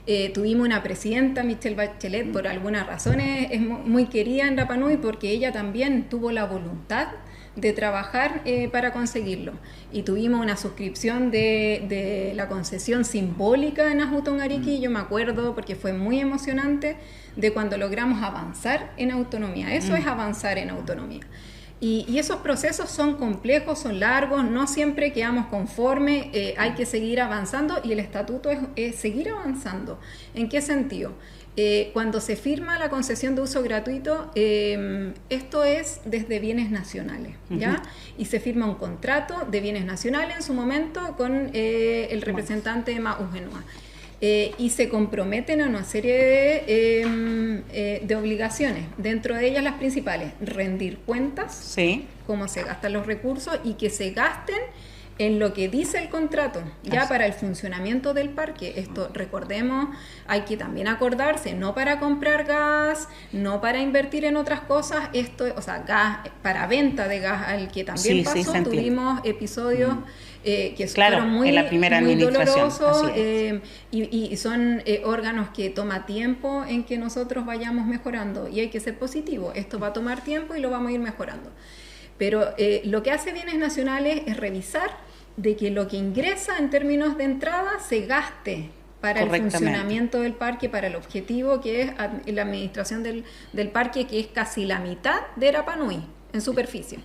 Eh, tuvimos una presidenta, Michelle Bachelet, por algunas razones es mu-, muy querida en Rapa Nui, porque ella también tuvo la voluntad de trabajar, eh, para conseguirlo. Y tuvimos una suscripción de, de la concesión simbólica en Ahu Tongariki, yo me acuerdo, porque fue muy emocionante, de cuando logramos avanzar en autonomía. Eso es avanzar en autonomía. Y, y esos procesos son complejos, son largos, no siempre quedamos conformes, eh, hay que seguir avanzando y el estatuto es, es seguir avanzando. ¿En qué sentido? Eh, cuando se firma la concesión de uso gratuito, em, esto es desde Bienes Nacionales, ¿ya? Y se firma un contrato de Bienes Nacionales en su momento con, eh, el representante de Ma'u Henua. Eh, y se comprometen a una serie de, em, eh, de obligaciones, dentro de ellas las principales, rendir cuentas, cómo se gastan los recursos y que se gasten en lo que dice el contrato, ya para el funcionamiento del parque. Esto, recordemos, hay que también acordarse, no para comprar gas, no para invertir en otras cosas, esto, o sea, gas, para venta de gas, al que también pasó, tuvimos episodios, eh, que fueron muy, muy dolorosos, eh, y, y son, eh, órganos que toma tiempo en que nosotros vayamos mejorando, y hay que ser positivo, esto va a tomar tiempo y lo vamos a ir mejorando. Pero, eh, lo que hace Bienes Nacionales es revisar de que lo que ingresa en términos de entrada se gaste para el funcionamiento del parque, para el objetivo que es ad-, la administración del, del parque, que es casi la mitad de Rapa Nui en superficie.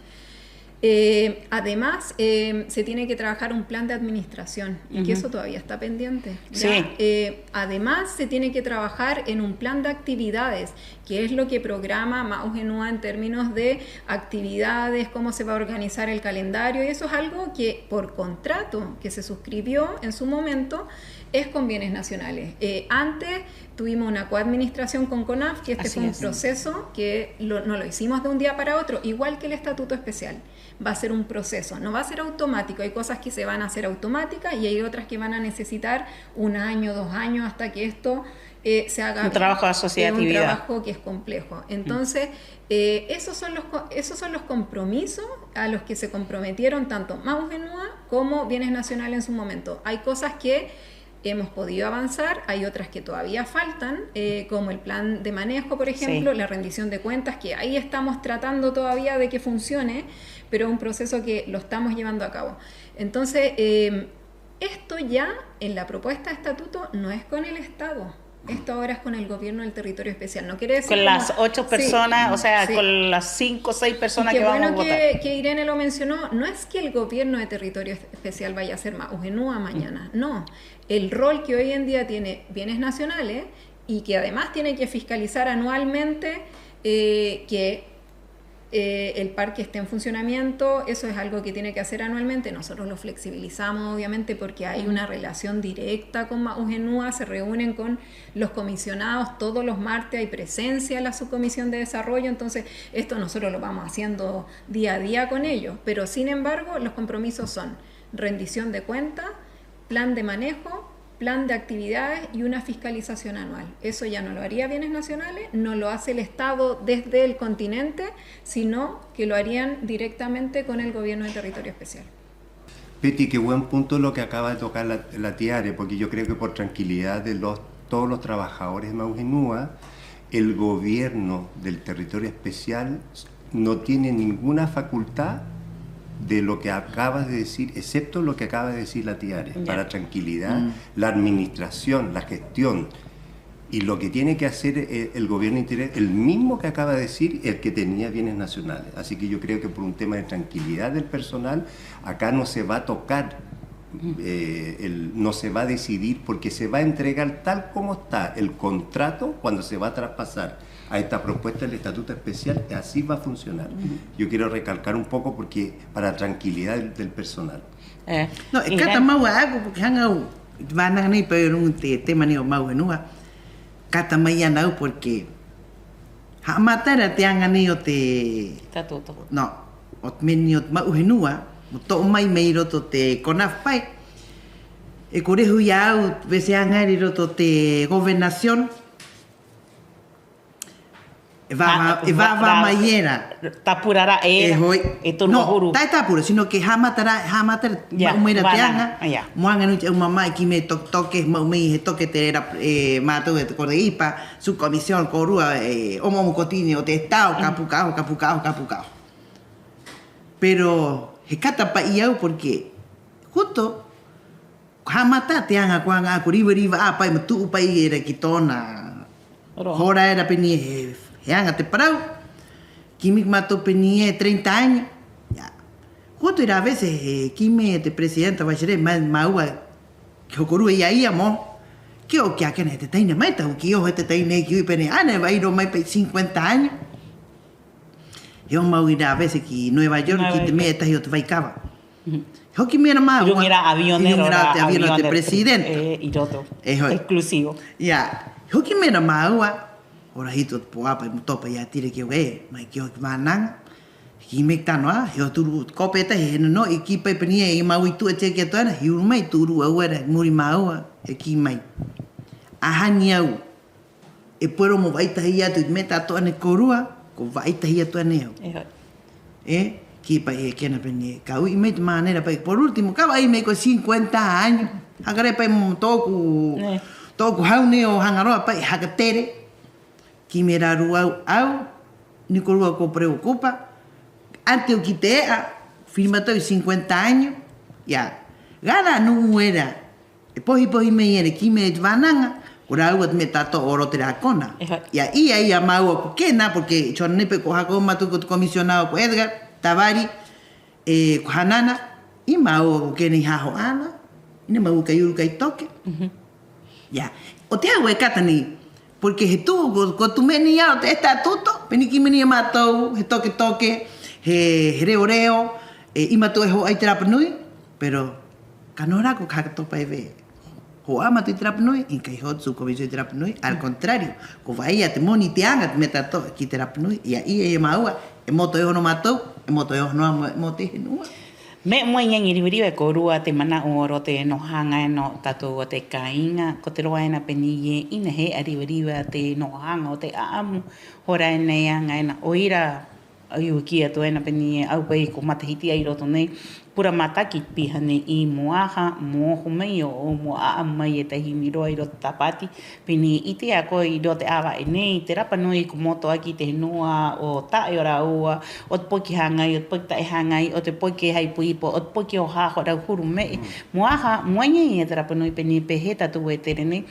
Eh, además, eh, se tiene que trabajar un plan de administración, y que eso todavía está pendiente, ¿ya? Eh, además, se tiene que trabajar en un plan de actividades, que es lo que programa Ma'u Henua en términos de actividades, cómo se va a organizar el calendario, y eso es algo que por contrato que se suscribió en su momento es con Bienes Nacionales. Eh, antes tuvimos una coadministración con CONAF, que este fue un proceso que lo, no lo hicimos de un día para otro, igual que el estatuto especial. Va a ser un proceso, no va a ser automático. Hay cosas que se van a hacer automáticas y hay otras que van a necesitar un año, dos años, hasta que esto, eh, se haga bien. Un trabajo de asociatividad. Es un trabajo que es complejo. Entonces, eh, esos son los co-, esos son los compromisos a los que se comprometieron tanto Ma'u Henua como Bienes Nacionales en su momento. Hay cosas que hemos podido avanzar, hay otras que todavía faltan, eh, como el plan de manejo, por ejemplo, la rendición de cuentas, que ahí estamos tratando todavía de que funcione, pero es un proceso que lo estamos llevando a cabo. Entonces, eh, esto ya en la propuesta de estatuto no es con el Estado. Esto ahora es con el gobierno del territorio especial. No quiere decir... Con las ocho personas, o sea, con las cinco o seis personas que vamos a votar. Y qué bueno que, que Irene lo mencionó, no es que el gobierno de territorio especial vaya a ser Ma'u Henua mañana, no. El rol que hoy en día tiene Bienes Nacionales y que además tiene que fiscalizar anualmente, eh, que, eh, el parque esté en funcionamiento, eso es algo que tiene que hacer anualmente. Nosotros lo flexibilizamos, obviamente, porque hay una relación directa con Ma'u Henua, se reúnen con los comisionados todos los martes, hay presencia en la subcomisión de desarrollo, entonces esto nosotros lo vamos haciendo día a día con ellos, pero sin embargo los compromisos son rendición de cuentas, plan de manejo, plan de actividades y una fiscalización anual. Eso ya no lo haría Bienes Nacionales, no lo hace el Estado desde el continente, sino que lo harían directamente con el gobierno del territorio especial. Peti, qué buen punto lo que acaba de tocar la, la Tiare, porque yo creo que por tranquilidad de los, todos los trabajadores de Ma'u Henua, el gobierno del territorio especial no tiene ninguna facultad de lo que acabas de decir, excepto lo que acaba de decir la tía Ares, para tranquilidad, la administración, la gestión. Y lo que tiene que hacer, eh, el gobierno interior, el mismo que acaba de decir, el que tenía bienes nacionales. Así que yo creo que por un tema de tranquilidad del personal, acá no se va a tocar, eh, el, no se va a decidir, porque se va a entregar tal como está el contrato cuando se va a traspasar a esta propuesta del estatuto especial, y así va a funcionar. Yo quiero recalcar un poco porque para tranquilidad del, del personal. No, e kata mau 'ā, porque haŋa au i te vānaŋa nei pa'i o ruŋa i te tema nei o Mau Henua. Kata mai 'ana au porque ha'amata era te aŋa nei o te, no, o te me'e nei o te Mau Henua mo to'o mai mai roto o te CONAF pa'i. 'E ko rehu i a au, vese aŋa era 'i roto o te Gobernación, e vā-vā, e vā-vā mai era. Tāpura ra'e era. E hoi. E toru 'ahuru. No, ta'e tāpura, sino que ha'amata ra'e, ha'amata ra'e, ma'u mai era te aŋa mo aŋa nui te 'aumama'e, e kī mai e toke-toke, ma'u mai he toke te rera, e mātou e te CODEIPA, su comisión, kōrua, e 'omo-'omo kotine o te Estado, ka puka 'aho, ka puka 'aho, ka puka 'aho. Pero he kata pa'i au porque justo ko ha'amata te aŋa, ko aŋa 'ā, ko riva-riva 'ā pa'i, mo tu'u pa'i era ki tō'ona hora era pē nei ē he, he aŋa te parau. Kī mai ko mātou pē nei ē treinta año. Ya. Ko tū era a veces he kī mai e te presidenta Bachelet, ma, māua ki hokorua i a ia mo, kī ō'ou ki a Kena, he tetahi nei mai tā'au ki oho, he tetahi nei ki u'i pē nei ē, 'ana e va'ai rō mai pa'i cincuenta año. He oho māua 'i rā, a veces ki Nueva York, ki te me'e e tahi o te vaikava. He hoki mai era māua 'i ruŋa i rā avión, 'i ruŋa i rā te avión o te presidente. E, 'i roto. E hoi. Exclusivo. Ya. He hoki mai era māua, hora hitu o te pō'ā pa'i mo topa i a Tira ki a au, e, mai ki oho ki vānaŋa. He kī mai ki tano 'ā, he oho turu kope e tahi, he no-no'i, he kī pa'i pē nei ē, i māua i tu'u e te aki atu 'ana, he uru mai, tu'u rū'au era, he muri māua, he kī mai: Ahani au e puero mo va'ai tahi atu i te me'e ta'ato'a nei kōrua, ko va'ai tahi atu 'ana e au. E hoi. E, kī pa'i e Kena pē nei ē, ka u'i mai te manera pa'i, por último, ka va'ai mai koe cincuenta año. Haka rē pa'i mo tō'oku, tō'oku hau nei o Haŋa Roa pa'i, haka tere. Kī mai era a rū'au, au, ni kōrua ko preocupa, antes o kī te e'a, firma tātou i cincuenta año, ya, gana nu'u era e pohi-pohi mai era e kī mai i te vānaŋa, ko rāua te me'e ta'ato'a o roto i rā kona. E hoi. Ya, i a ia māua ko Kena, porque i tō'ona nei pa'i ko haka 'ou mātou ko te comisionado ko Edgar Tavari, e, ko Hanana, 'ī māua ko Kena i haho 'ana, 'ina māua kai uru kai toke. Ya. 'O te hau e kata nei, porque he tu'u ko, ko tū me'e nei 'ā o te estatuto, pē nei kī mai nei e mātou, he toke-toke, he, he reo-reo, e, 'ī mātou e ho'o 'ā i te Rapa Nui, pero ka noho rā koe ka haka topa e ve'e. Ho'o 'ā mātou i te Rapa Nui, 'ina kai ho'o te subcomisión i te Rapa Nui, al contrario, ko va'ai 'ā te moni, te aŋa, te me'e ta'ato'a ki te Rapa Nui, i a ia, i a māua, e moto e oho nō mātou, e moto e oho nō 'ā mo, mo te henua. Me'e mo ai aŋi riva-riva e kōrua te mana'u o roto i te noho haŋa ena o tātou o te kāiŋa, ko te roa ena pē nei ē, 'ina he e'a riva-riva te noho haŋa o te 'a'amu, hora ena e aŋa ena, 'o ira, a ia, kī atu ena pē nei ē, a au pa'i ko matahiti 'ā 'i roto nei, pura mataki te piha nei 'ī, ¿mo aha? Mo oho mai ō'ou mo 'a'amu mai e tahi imi roa 'i roto i te tāpati, pē nei ē, 'ite 'ā koe 'i roto i te 'āva'e nei, te Rapa Nui ko moto 'ā ki te henua o ta'e o rāua, o te poki hāŋai, o te poki ta'e hāŋai, o te poki hai ipo-ipo, o te poki o haho rau huru me'e. ¿Mo aha? Mo aŋi-aŋi e te Rapa Nui pē nei ē pē hē tātou e tere nei.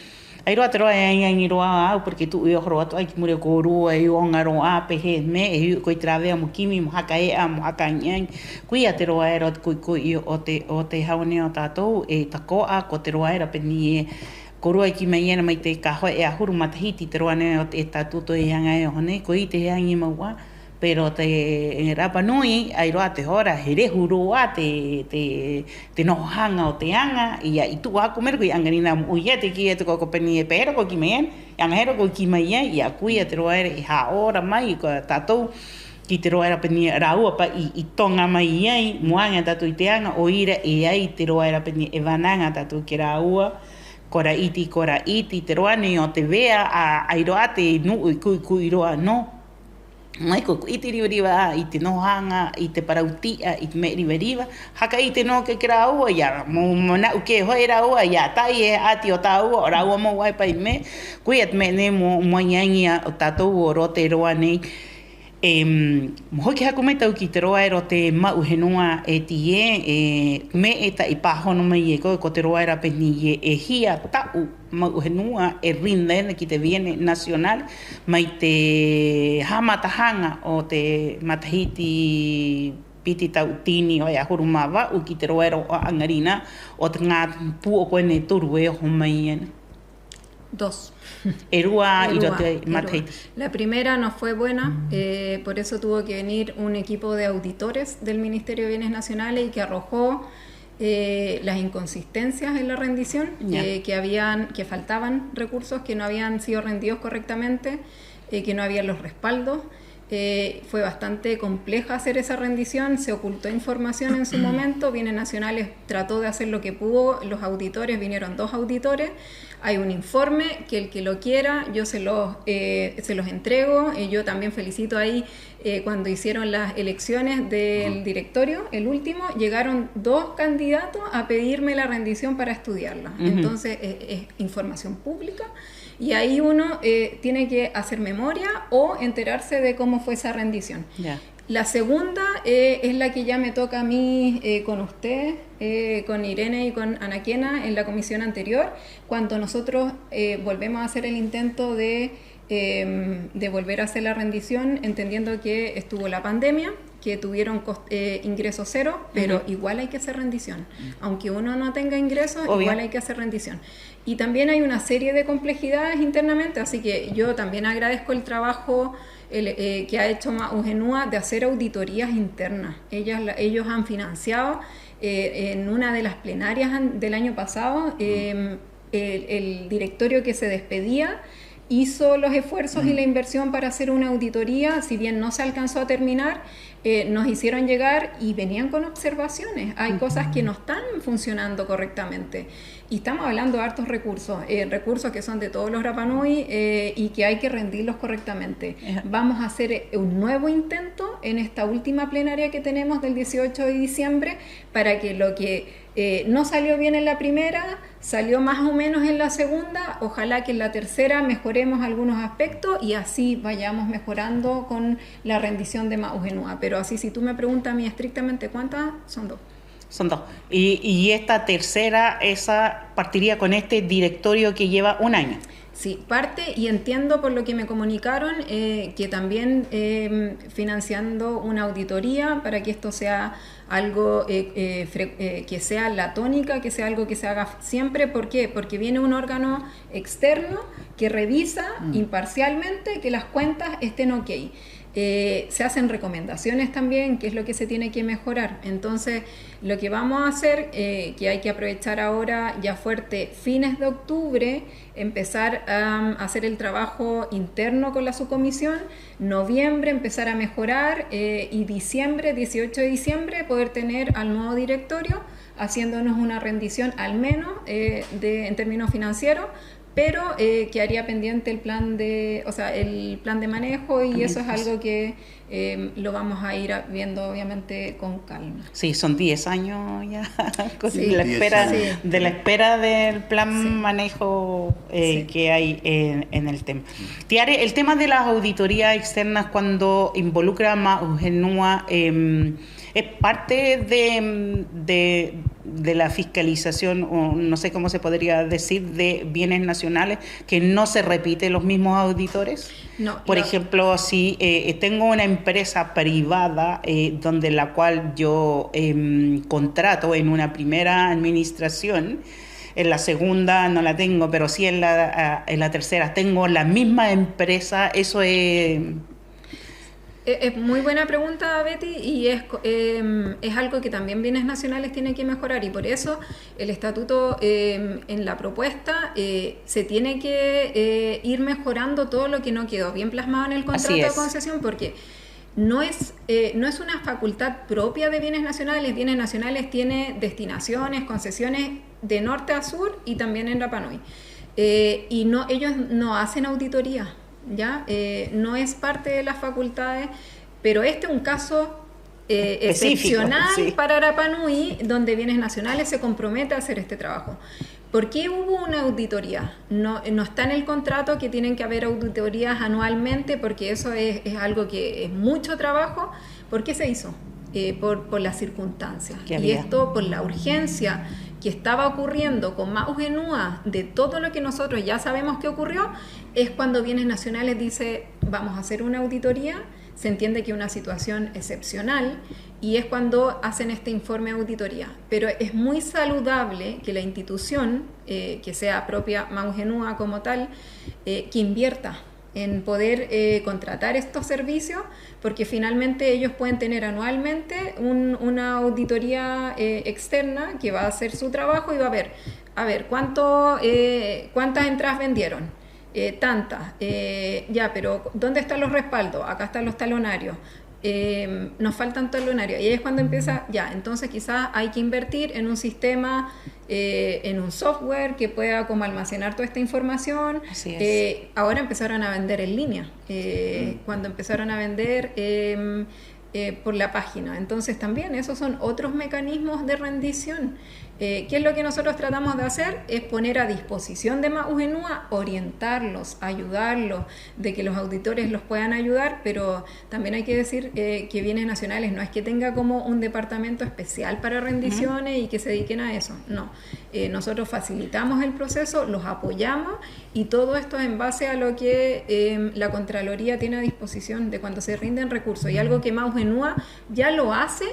'Ai rō 'ā te roa e aŋi-aŋi rō 'ā a au, porque tu'u e oho rō atu 'ā ki muri o kōrua e 'ui 'oŋa rō 'ā pē hē me'e, he u'i koe i te rāve'a mo kimi, mo haka e'a, mo haka aŋi-aŋi. Koia te roa era o te ku'i-ku'i o te, o te hau nei o tātou, e tako'a, ko te roa era pē nei ē, kōrua e kī mai ena mai te ka ho'e 'ahuru matahiti te roa nei o te estatuto e aŋa e oho nei, ko 'ite he aŋi mau 'ā, pero te Rapa Nui, 'ai rō 'ā te hora, he rehu rō 'ā te, te, te noho haŋa o te aŋa, i a, i tu'u haka mero koe i 'aŋarinā mo 'ui atu, kī atu koe, ko pē nei ē, pē hē rō koe kī mai ena, i aŋa hē rō koe kī mai ai, i a, koia te roa era i hā'ō'ora mai i a tātou ki te roa era pē nei ē rāua pa'i i toŋa mai ai mo aŋa e tātou i te aŋa, 'o ira e ai te roa era pē nei ē e vānaŋa tātou ki a rāua, kora 'iti, kora 'iti, te roa nei o te ve'a, 'a, 'ai rō 'ā te nu'u i ku'i-ku'i rō 'ā nō. Mai ko, ko 'ite riva-riva 'ā i te noho haŋa, i te parau ti'a, i te me'e riva-riva. Haka 'ite nō koe ki a rāua, i a, mo, mo mana'u kē ho'e rāua, i a, ta'e he 'ati o tāua, o rāua mau 'ā e pa'i me'e. Koia te me'e nei mo, mo aŋi-aŋi 'ā o tātou o roto i te roa nei. E, mm, mo hoki haka mai tātou ki te roa era o te Ma'u Henua, e Eti ē, e, me'e ta'e pāhono mai e koe, ko te roa era pē nei ē: e hia ta'u Ma'u Henua e rinda ena ki te Bienes Nacionales, mai te ha'amata haŋa o te matahiti piti tautini ho'e 'ahuru mā va'u ki te roa era o 'aŋarinā, o te ŋā pū'oko ena e toru e oho mai ena. Dos. E rua i roto i te matahiti. La primera no fue buena, eh, por eso tuvo que venir un equipo de auditores del Ministerio de Bienes Nacionales y que arrojó, eh, las inconsistencias en la rendición, eh, que habían, que faltaban recursos, que no habían sido rendidos correctamente, eh, que no habían los respaldos. Eh, fue bastante compleja hacer esa rendición, se ocultó información en su momento, Bienes Nacionales trató de hacer lo que pudo, los auditores, vinieron dos auditores, hay un informe que el que lo quiera, yo se los, eh, se los entrego, y yo también felicito ahí, eh, cuando hicieron las elecciones del directorio, el último, llegaron dos candidatos a pedirme la rendición para estudiarla. Entonces, es, es información pública. Y ahí uno, eh, tiene que hacer memoria o enterarse de cómo fue esa rendición. La segunda, eh, es la que ya me toca a mí, eh, con usted, eh, con Irene y con Anaquena en la comisión anterior, cuando nosotros, eh, volvemos a hacer el intento de, em, de volver a hacer la rendición, entendiendo que estuvo la pandemia, que tuvieron cos-, eh, ingreso cero, pero igual hay que hacer rendición. Aunque uno no tenga ingresos, igual hay que hacer rendición. Y también hay una serie de complejidades internamente, así que yo también agradezco el trabajo, el, eh, que ha hecho Ma'u Henua de hacer auditorías internas. Ellas la, ellos han financiado, eh, en una de las plenarias an-, del año pasado, em, el, el directorio que se despedía hizo los esfuerzos y la inversión para hacer una auditoría, si bien no se alcanzó a terminar, eh, nos hicieron llegar y venían con observaciones. Hay cosas que no están funcionando correctamente. Y estamos hablando de hartos recursos, eh, recursos que son de todos los Rapa Nui, eh, y que hay que rendirlos correctamente. Vamos a hacer, eh, un nuevo intento en esta última plenaria que tenemos del dieciocho de diciembre para que lo que, eh, no salió bien en la primera, salió más o menos en la segunda, ojalá que en la tercera mejoremos algunos aspectos y así vayamos mejorando con la rendición de Ma'u Henua. Pero así, si tú me preguntas a mí estrictamente cuántas, son dos. Son dos. Y, y esta tercera, esa partiría con este directorio que lleva un año. Sí, parte, y entiendo por lo que me comunicaron, eh, que también, em, financiando una auditoría para que esto sea algo, eh, eh, fre-, eh, que sea la tónica, que sea algo que se haga siempre. ¿Por qué? Porque viene un órgano externo que revisa imparcialmente que las cuentas estén ok. Eh, se hacen recomendaciones también, qué es lo que se tiene que mejorar. Entonces, lo que vamos a hacer, eh, que hay que aprovechar ahora ya fuerte, fines de octubre, empezar a, a hacer el trabajo interno con la subcomisión, noviembre empezar a mejorar, eh, y diciembre, dieciocho de diciembre, poder tener al nuevo directorio haciéndonos una rendición al menos, eh, de, en términos financieros, pero, eh, quedaría pendiente el plan de, o sea, el plan de manejo, y eso es algo que, eh, lo vamos a ir a-, viendo obviamente con calma. Sí, son diez años ya con la espera, de la espera del plan manejo, eh, que hay en, en el tema. Tiare, el tema de las auditorías externas cuando involucra a Ma'u Henua, em, es parte de, de, de la fiscalización, o no sé cómo se podría decir, de Bienes Nacionales, que no se repite los mismos auditores. No, por ejemplo, si, eh, eh, tengo una empresa privada, eh, donde la cual yo, em, contrato en una primera administración, en la segunda no la tengo, pero sí en la, ah, en la tercera tengo la misma empresa, eso es... E-, es muy buena pregunta, Betty, y es co-, em, es algo que también Bienes Nacionales tiene que mejorar, y por eso el estatuto, em, en la propuesta, eh, se tiene que, eh, ir mejorando todo lo que no quedó bien plasmado en el contrato de concesión, porque no es, eh, no es una facultad propia de Bienes Nacionales. Bienes Nacionales tiene destinaciones, concesiones de norte a sur y también en Rapa Nui. Eh, y no, ellos no hacen auditoría, ¿ya? Eh, no es parte de las facultades, pero este es un caso, eh, excepcional para Rapa Nui, donde Bienes Nacionales se compromete a hacer este trabajo. ¿Por qué hubo una auditoría? No, no está en el contrato que tienen que haber auditorías anualmente, porque eso es, es algo que es mucho trabajo. ¿Por qué se hizo? Eh, por, por las circunstancias. Y esto, por la urgencia que estaba ocurriendo con Ma'u Henua, de todo lo que nosotros ya sabemos que ocurrió, es cuando Bienes Nacionales dice: "Vamos a hacer una auditoría". Se entiende que una situación excepcional, y es cuando hacen este informe de auditoría. Pero es muy saludable que la institución, eh, que sea propia Ma'u Henua como tal, eh, que invierta en poder, eh, contratar estos servicios, porque finalmente ellos pueden tener anualmente un, una auditoría, eh, externa que va a hacer su trabajo y va a ver, a ver, cuánto, eh, cuántas entradas vendieron, eh, tantas, eh, ya, pero ¿dónde están los respaldos? Acá están los talonarios. Eh, nos faltan talonarios. Y ahí es cuando empieza, ya, entonces quizás hay que invertir en un sistema, eh, en un software que pueda como almacenar toda esta información. Así es. Eh, ahora empezaron a vender en línea, eh, cuando empezaron a vender, em, eh, por la página. Entonces también esos son otros mecanismos de rendición. Eh, ¿qué es lo que nosotros tratamos de hacer? Es poner a disposición de Ma'u Henua, orientarlos, ayudarlos, de que los auditores los puedan ayudar, pero también hay que decir, eh, que Bienes Nacionales no es que tenga como un departamento especial para rendiciones y que se dediquen a eso, no. Eh, nosotros facilitamos el proceso, los apoyamos y todo esto en base a lo que, em, la Contraloría tiene a disposición de cuando se rinden recursos. Y algo que Ma'u Henua ya lo hace,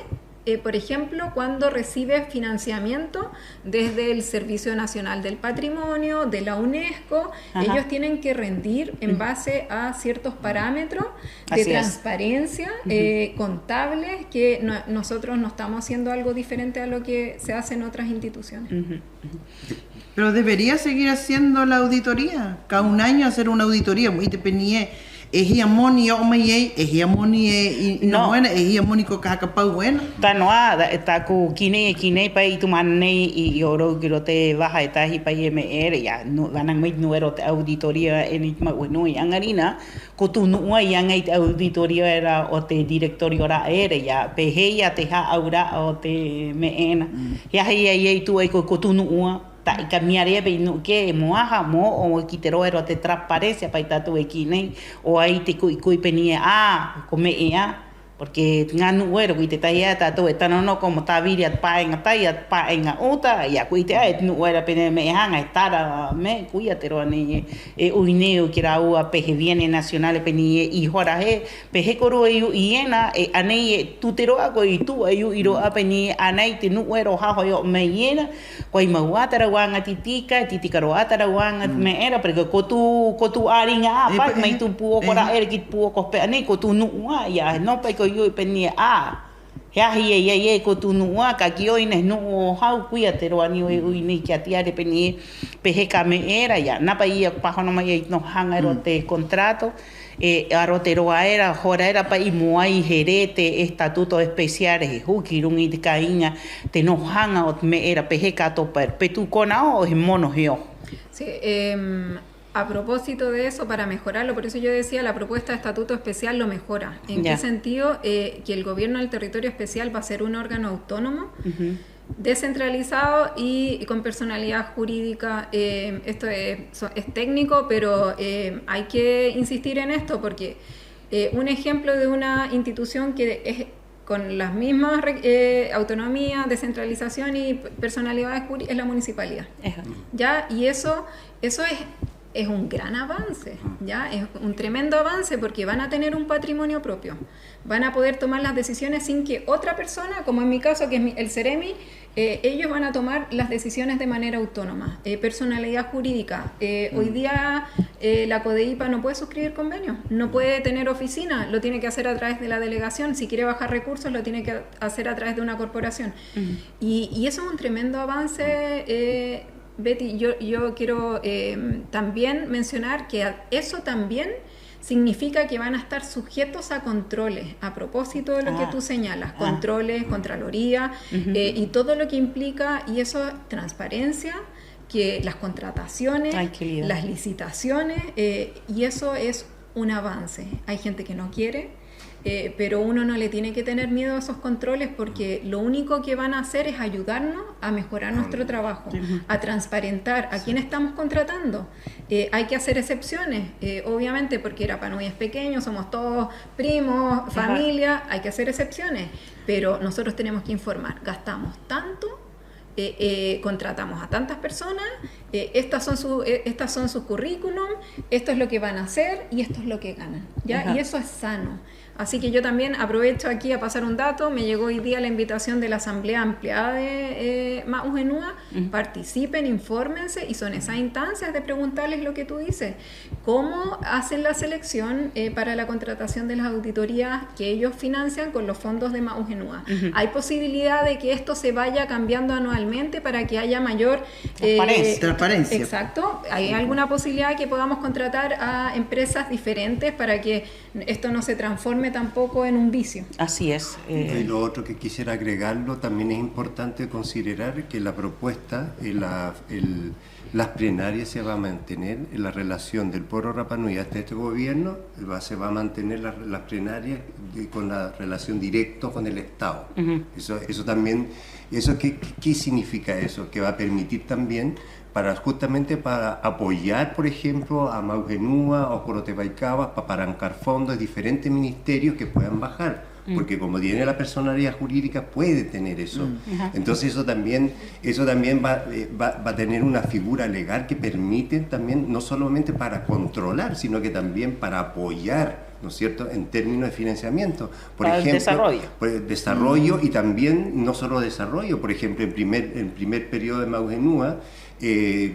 eh, por ejemplo, cuando recibe financiamiento desde el Servicio Nacional del Patrimonio, de la UNESCO, ellos tienen que rendir en base a ciertos parámetros de transparencia, eh, contables, que no, nosotros no estamos haciendo algo diferente a lo que se hace en otras instituciones. Pero debería seguir haciendo la auditoría. Cada un año hacer una auditoría. Mo 'ite pē nei ē, e hia moni e o'o mai ai, e hia moni e, i, i noho ena, e hia moni ko ka haka pau ena. Tano 'ā, ta-, tā'aku ki nei, ki nei pa'i, i tū mahana nei i, i oro ki roto te vaha e tahi pa'i e me'e era, ia, nu-, vānaŋa mai te nu'u era o te auditoría ena i te Ma'u Henua i 'aŋa rinā, ko tū nu'u 'ā i aŋa i te auditoría era o te directorio ra'e era, ia, pē hē ia te hā'aura'a o te me'e ena. He aha ia i tu'u ai koe ko tū nu'u 'ā, ta'e ka miare ia pē nei ē mo aha, mo o'o ki te roa era o te transparencia pa'i tātou e kī nei, 'o ai te ku'i-ku'i pē nei ē, 'ā, ko me'e 'ā. Porque ŋā nu'u era, ko 'ite tahi 'ā tātou e tano nō ko mo tāviri a te pā'iŋa tai, a te pā'iŋa uta, ia ko 'ite 'ā e te nu'u era pē nei ē me'e haŋa, he tara me'e, koia te roa nei e, e 'ui nei o ki a rāua pē hē Bienes Nacionales pē nei ē i hora hē, pē hē kōrua i u'i ena, e, 'anai e tute rō 'ā koe i tu'a i u'i rō 'ā pē nei ē 'anai te nu'u era o haho e o'o mai ena, ko ai mau 'ā te rāua aŋa tī-tika, e tī-tika rō 'ā te rāua aŋa me'e era, pero ko tū, ko tū 'āriŋa 'ā pa'i, mai tū pū'oko ra'e era ki te pū'oko hope'a nei, ko tū nu'u 'ā, ia, he nō pa'i koe i u'i pē nei ē, 'ā, he aha ia i ai ē ko tū nu'u 'ā, ka kī 'ō 'ina he nu'u o hau, koia te roa nei 'ō e 'ui nei ki a Tiare pē nei ē, pē hē ka me'e era, ia, nā pa'i ia ko pāhono mai ai te noho haŋa era o te contrato, e, a roto te roa era, hora era pa'i mo ai he rē te estatutos especiales, he huki ruŋa i te kāiŋa, te noho haŋa o te me'e era, pē hē ka topa era, pē tū kona 'ō, he mono he oho. Sí, em, a propósito de eso, para mejorarlo, por eso yo decía, la propuesta de estatuto especial lo mejora. ¿En qué sentido? Eh, que el gobierno del territorio especial va a ser un órgano autónomo, descentralizado y, y con personalidad jurídica. Eh, esto es, so-, es técnico, pero, eh, hay que insistir en esto porque, eh, un ejemplo de una institución que es con las mismas re-, eh, autonomía, descentralización y p-, personalidades juri-, es la municipalidad. Ya, y eso, eso es, es un gran avance, ya, es un tremendo avance porque van a tener un patrimonio propio. Van a poder tomar las decisiones sin que otra persona, como en mi caso, que es mi, el Seremi, eh, ellos van a tomar las decisiones de manera autónoma. Eh, personalidad jurídica. Eh, hoy día, eh, la CODEIPA no puede suscribir convenios, no puede tener oficina, lo tiene que hacer a través de la delegación. Si quiere bajar recursos, lo tiene que hacer a través de una corporación. Y, y eso es un tremendo avance, eh, Betty. Yo, yo quiero, eh, también mencionar que a-, eso también significa que van a estar sujetos a controles, a propósito de lo que tú señalas, controles, Contraloría, eh, y todo lo que implica, y eso, transparencia, que las contrataciones, las licitaciones, eh, y eso es Un avance. Hay gente que no quiere, eh, pero uno no le tiene que tener miedo a esos controles porque lo único que van a hacer es ayudarnos a mejorar nuestro trabajo, a transparentar a quién estamos contratando. Eh, hay que hacer excepciones, eh, obviamente, porque Rapa Nui es pequeño, somos todos primos, familia, hay que hacer excepciones, pero nosotros tenemos que informar, gastamos tanto, eh, eh, contratamos a tantas personas, eh, estas son su, eh, estas son sus currículum, esto es lo que van a hacer y esto es lo que ganan, ¿ya? Y eso es sano. Así que yo también aprovecho aquí a pasar un dato, me llegó hoy día la invitación de la Asamblea Ampliada de, eh, Ma'u Henua, participen, infórmense, y son esas instancias de preguntarles lo que tú dices, cómo hacen la selección, eh, para la contratación de las auditorías que ellos financian con los fondos de Ma'u Henua. ¿Hay posibilidad de que esto se vaya cambiando anualmente para que haya mayor, eh, transparencia? Exacto. ¿Hay alguna posibilidad de que podamos contratar a empresas diferentes para que esto no se transforme tampoco en un vicio? Así es. Y lo otro que quisiera agregarlo, también es importante considerar que la propuesta, eh, la, el, las plenarias se va a mantener en la relación del pueblo Rapa Nui hasta este gobierno, va, se va a mantener la, las plenarias de, con la relación directa con el Estado. Eso, eso también, eso ¿qué, qué significa eso? Que va a permitir también para, justamente para apoyar, por ejemplo, a Ma'u Henua o Koro te Vaikava, pa, para apalancar fondos de diferentes ministerios que puedan bajar. Porque como tiene la personalidad jurídica, puede tener eso. Entonces eso también, eso también va, eh, va, va a tener una figura legal que permite también, no solamente para controlar, sino que también para apoyar, ¿no es cierto?, en términos de financiamiento. Por ejemplo, para el desarrollo. Por el desarrollo y también no solo desarrollo. Por ejemplo, en primer, en primer periodo de Ma'u Henua, eh,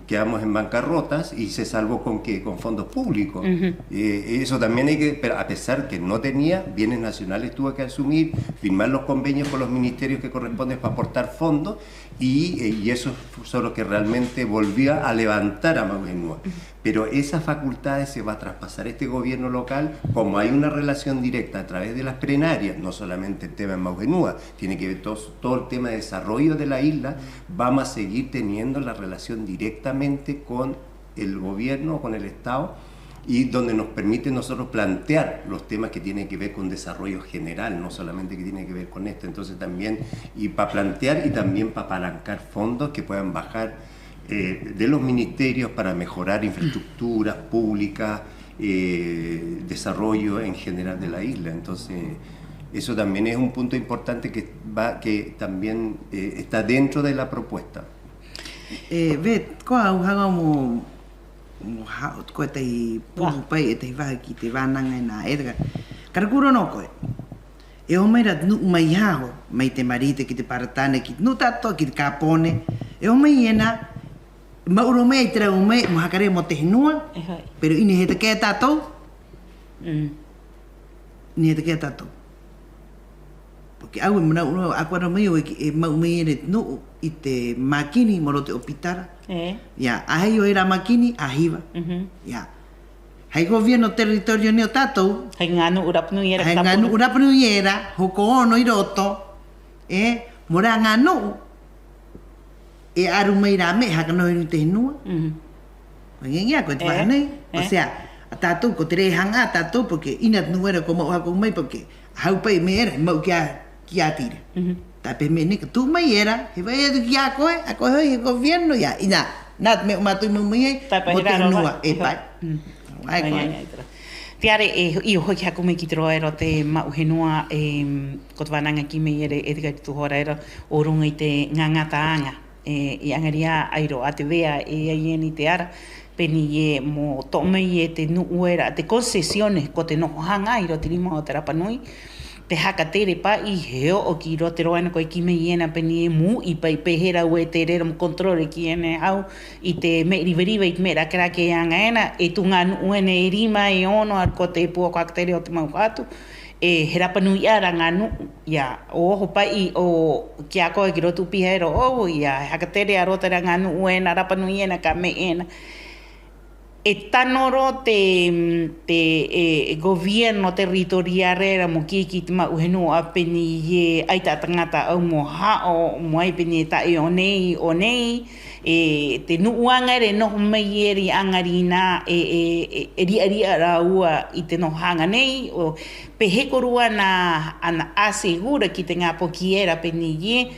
quedamos en bancarrotas y se salvó ¿con qué? Con fondos públicos. Eh, eso también hay que, pero a pesar que no tenía bienes nacionales, tuvo que asumir, firmar los convenios con los ministerios que corresponden para aportar fondos y, eh, y eso son los que realmente volvió a levantar a Ma'u Henua. Pero esas facultades se va a traspasar a este gobierno local, como hay una relación directa a través de las plenarias, no solamente el tema en Ma'u Henua, tiene que ver todo, todo el tema de desarrollo de la isla, vamos a seguir teniendo la relación directamente con el gobierno, con el Estado, y donde nos permite nosotros plantear los temas que tienen que ver con desarrollo general, no solamente que tiene que ver con esto. Entonces también, y pa plantear y también pa apalancar fondos que puedan bajar, eh, de los ministerios para mejorar infraestructuras públicas, eh, desarrollo en general de la isla. Entonces, eso también es un punto importante que va, que también, eh, está dentro de la propuesta. E, Vete, ko au haŋa mo, mo ha'o, ko e tahi pupu pa'i, e tahi vaha ki te vānaŋa ena a Edgar. Ka rākura nō koe. E oho mai rā te nu'u mai haho, mai te Marite ki te Paratane, ki te nu'u ta'ato'a, ki te Kapone. E oho mai ena, ma'u rō mai ai te rāua mai mo haka rē mo te henua, pero 'ina he take'a e tātou. 'Ina he take'a e tātou. Porque a au e mana'u rō, a koe rā mai au e, e ma'u mai era te nu'u i te mākini mo roto i te 'ōpitara. Ia, a hai o era mākini, a Hiva. Ia. Hai gobierno territorio nei o tātou. Hai ŋā nu'u rapa nui era. Hai ŋā nu'u rapa nui era, hoko ono 'i roto. 'E mo rā ŋā nu'u e aru mai rā me'e haka noho 'i ruŋa i te henua. Ko ŋeŋe a koe te vaha nei. O sea, a tātou ko te rē haŋa a tātou, porque 'ina te nu'u era ko ma'u haka 'ou mai, porque a hau pa'i me'e era he ma'u ki a, ki a Tira. Ta'e pē me'e nei ka tu'u mai era, he va'ai atu ki a koe, a koe ho'i he gobierno, ia, 'ina, nā te me'e o mātou i ma'u mai ai mo te henua, e pa'i. Te ara e, i oho ki haka 'ou mai ki te roa era o te ma'u henua, e, ko te vānaŋa kī mai era e Edgar 'i tū hora era o ruŋa i te ŋaŋata aŋa. E, i 'aŋarinā ai rō a Te Vea e ai ena i te ara, pē nei ē: mo to'o mai e te nu'u era te concesiones, ko te noho haŋa 'i roto i te rima o te Rapa Nui, te haka tere pa'i he o'o ki roto te roa ena koe kī mai ena, pē nei ē: mo u'i pa'i pē hē rāua e tere era mo control e kī ena e hau i te me'e riva-riva, i te me'e rake-rake e aŋa ena, e tū ŋā nu'u ena e rima, e ono, a ko te pua ko haka tere o te mau hatu, e, he rapa nui 'ā rā ŋā nu'u. Ia, o oho pa'i o ki a koe ki roto i te 'ūpiha era ō'ou, ia, he haka tere a roto i rā ŋā nu'u ena, rapa nui ena, ka me'e ena. E tano rō te, te, e, e gobierno territorial era mo kī ki te ma'u henua pē nei ē: 'ai ta'a taŋata a au mo ha'o, mo ai pē nei ē: ta'e o nei, o nei, E te nu'u aŋa era e noho mai era 'i 'aŋarinā, e, e, e, e ri'a-ri'a rāua i te noho haŋa nei, 'o pē hē kōrua ana, ana asegura ki te ŋā poki era pē nei ē,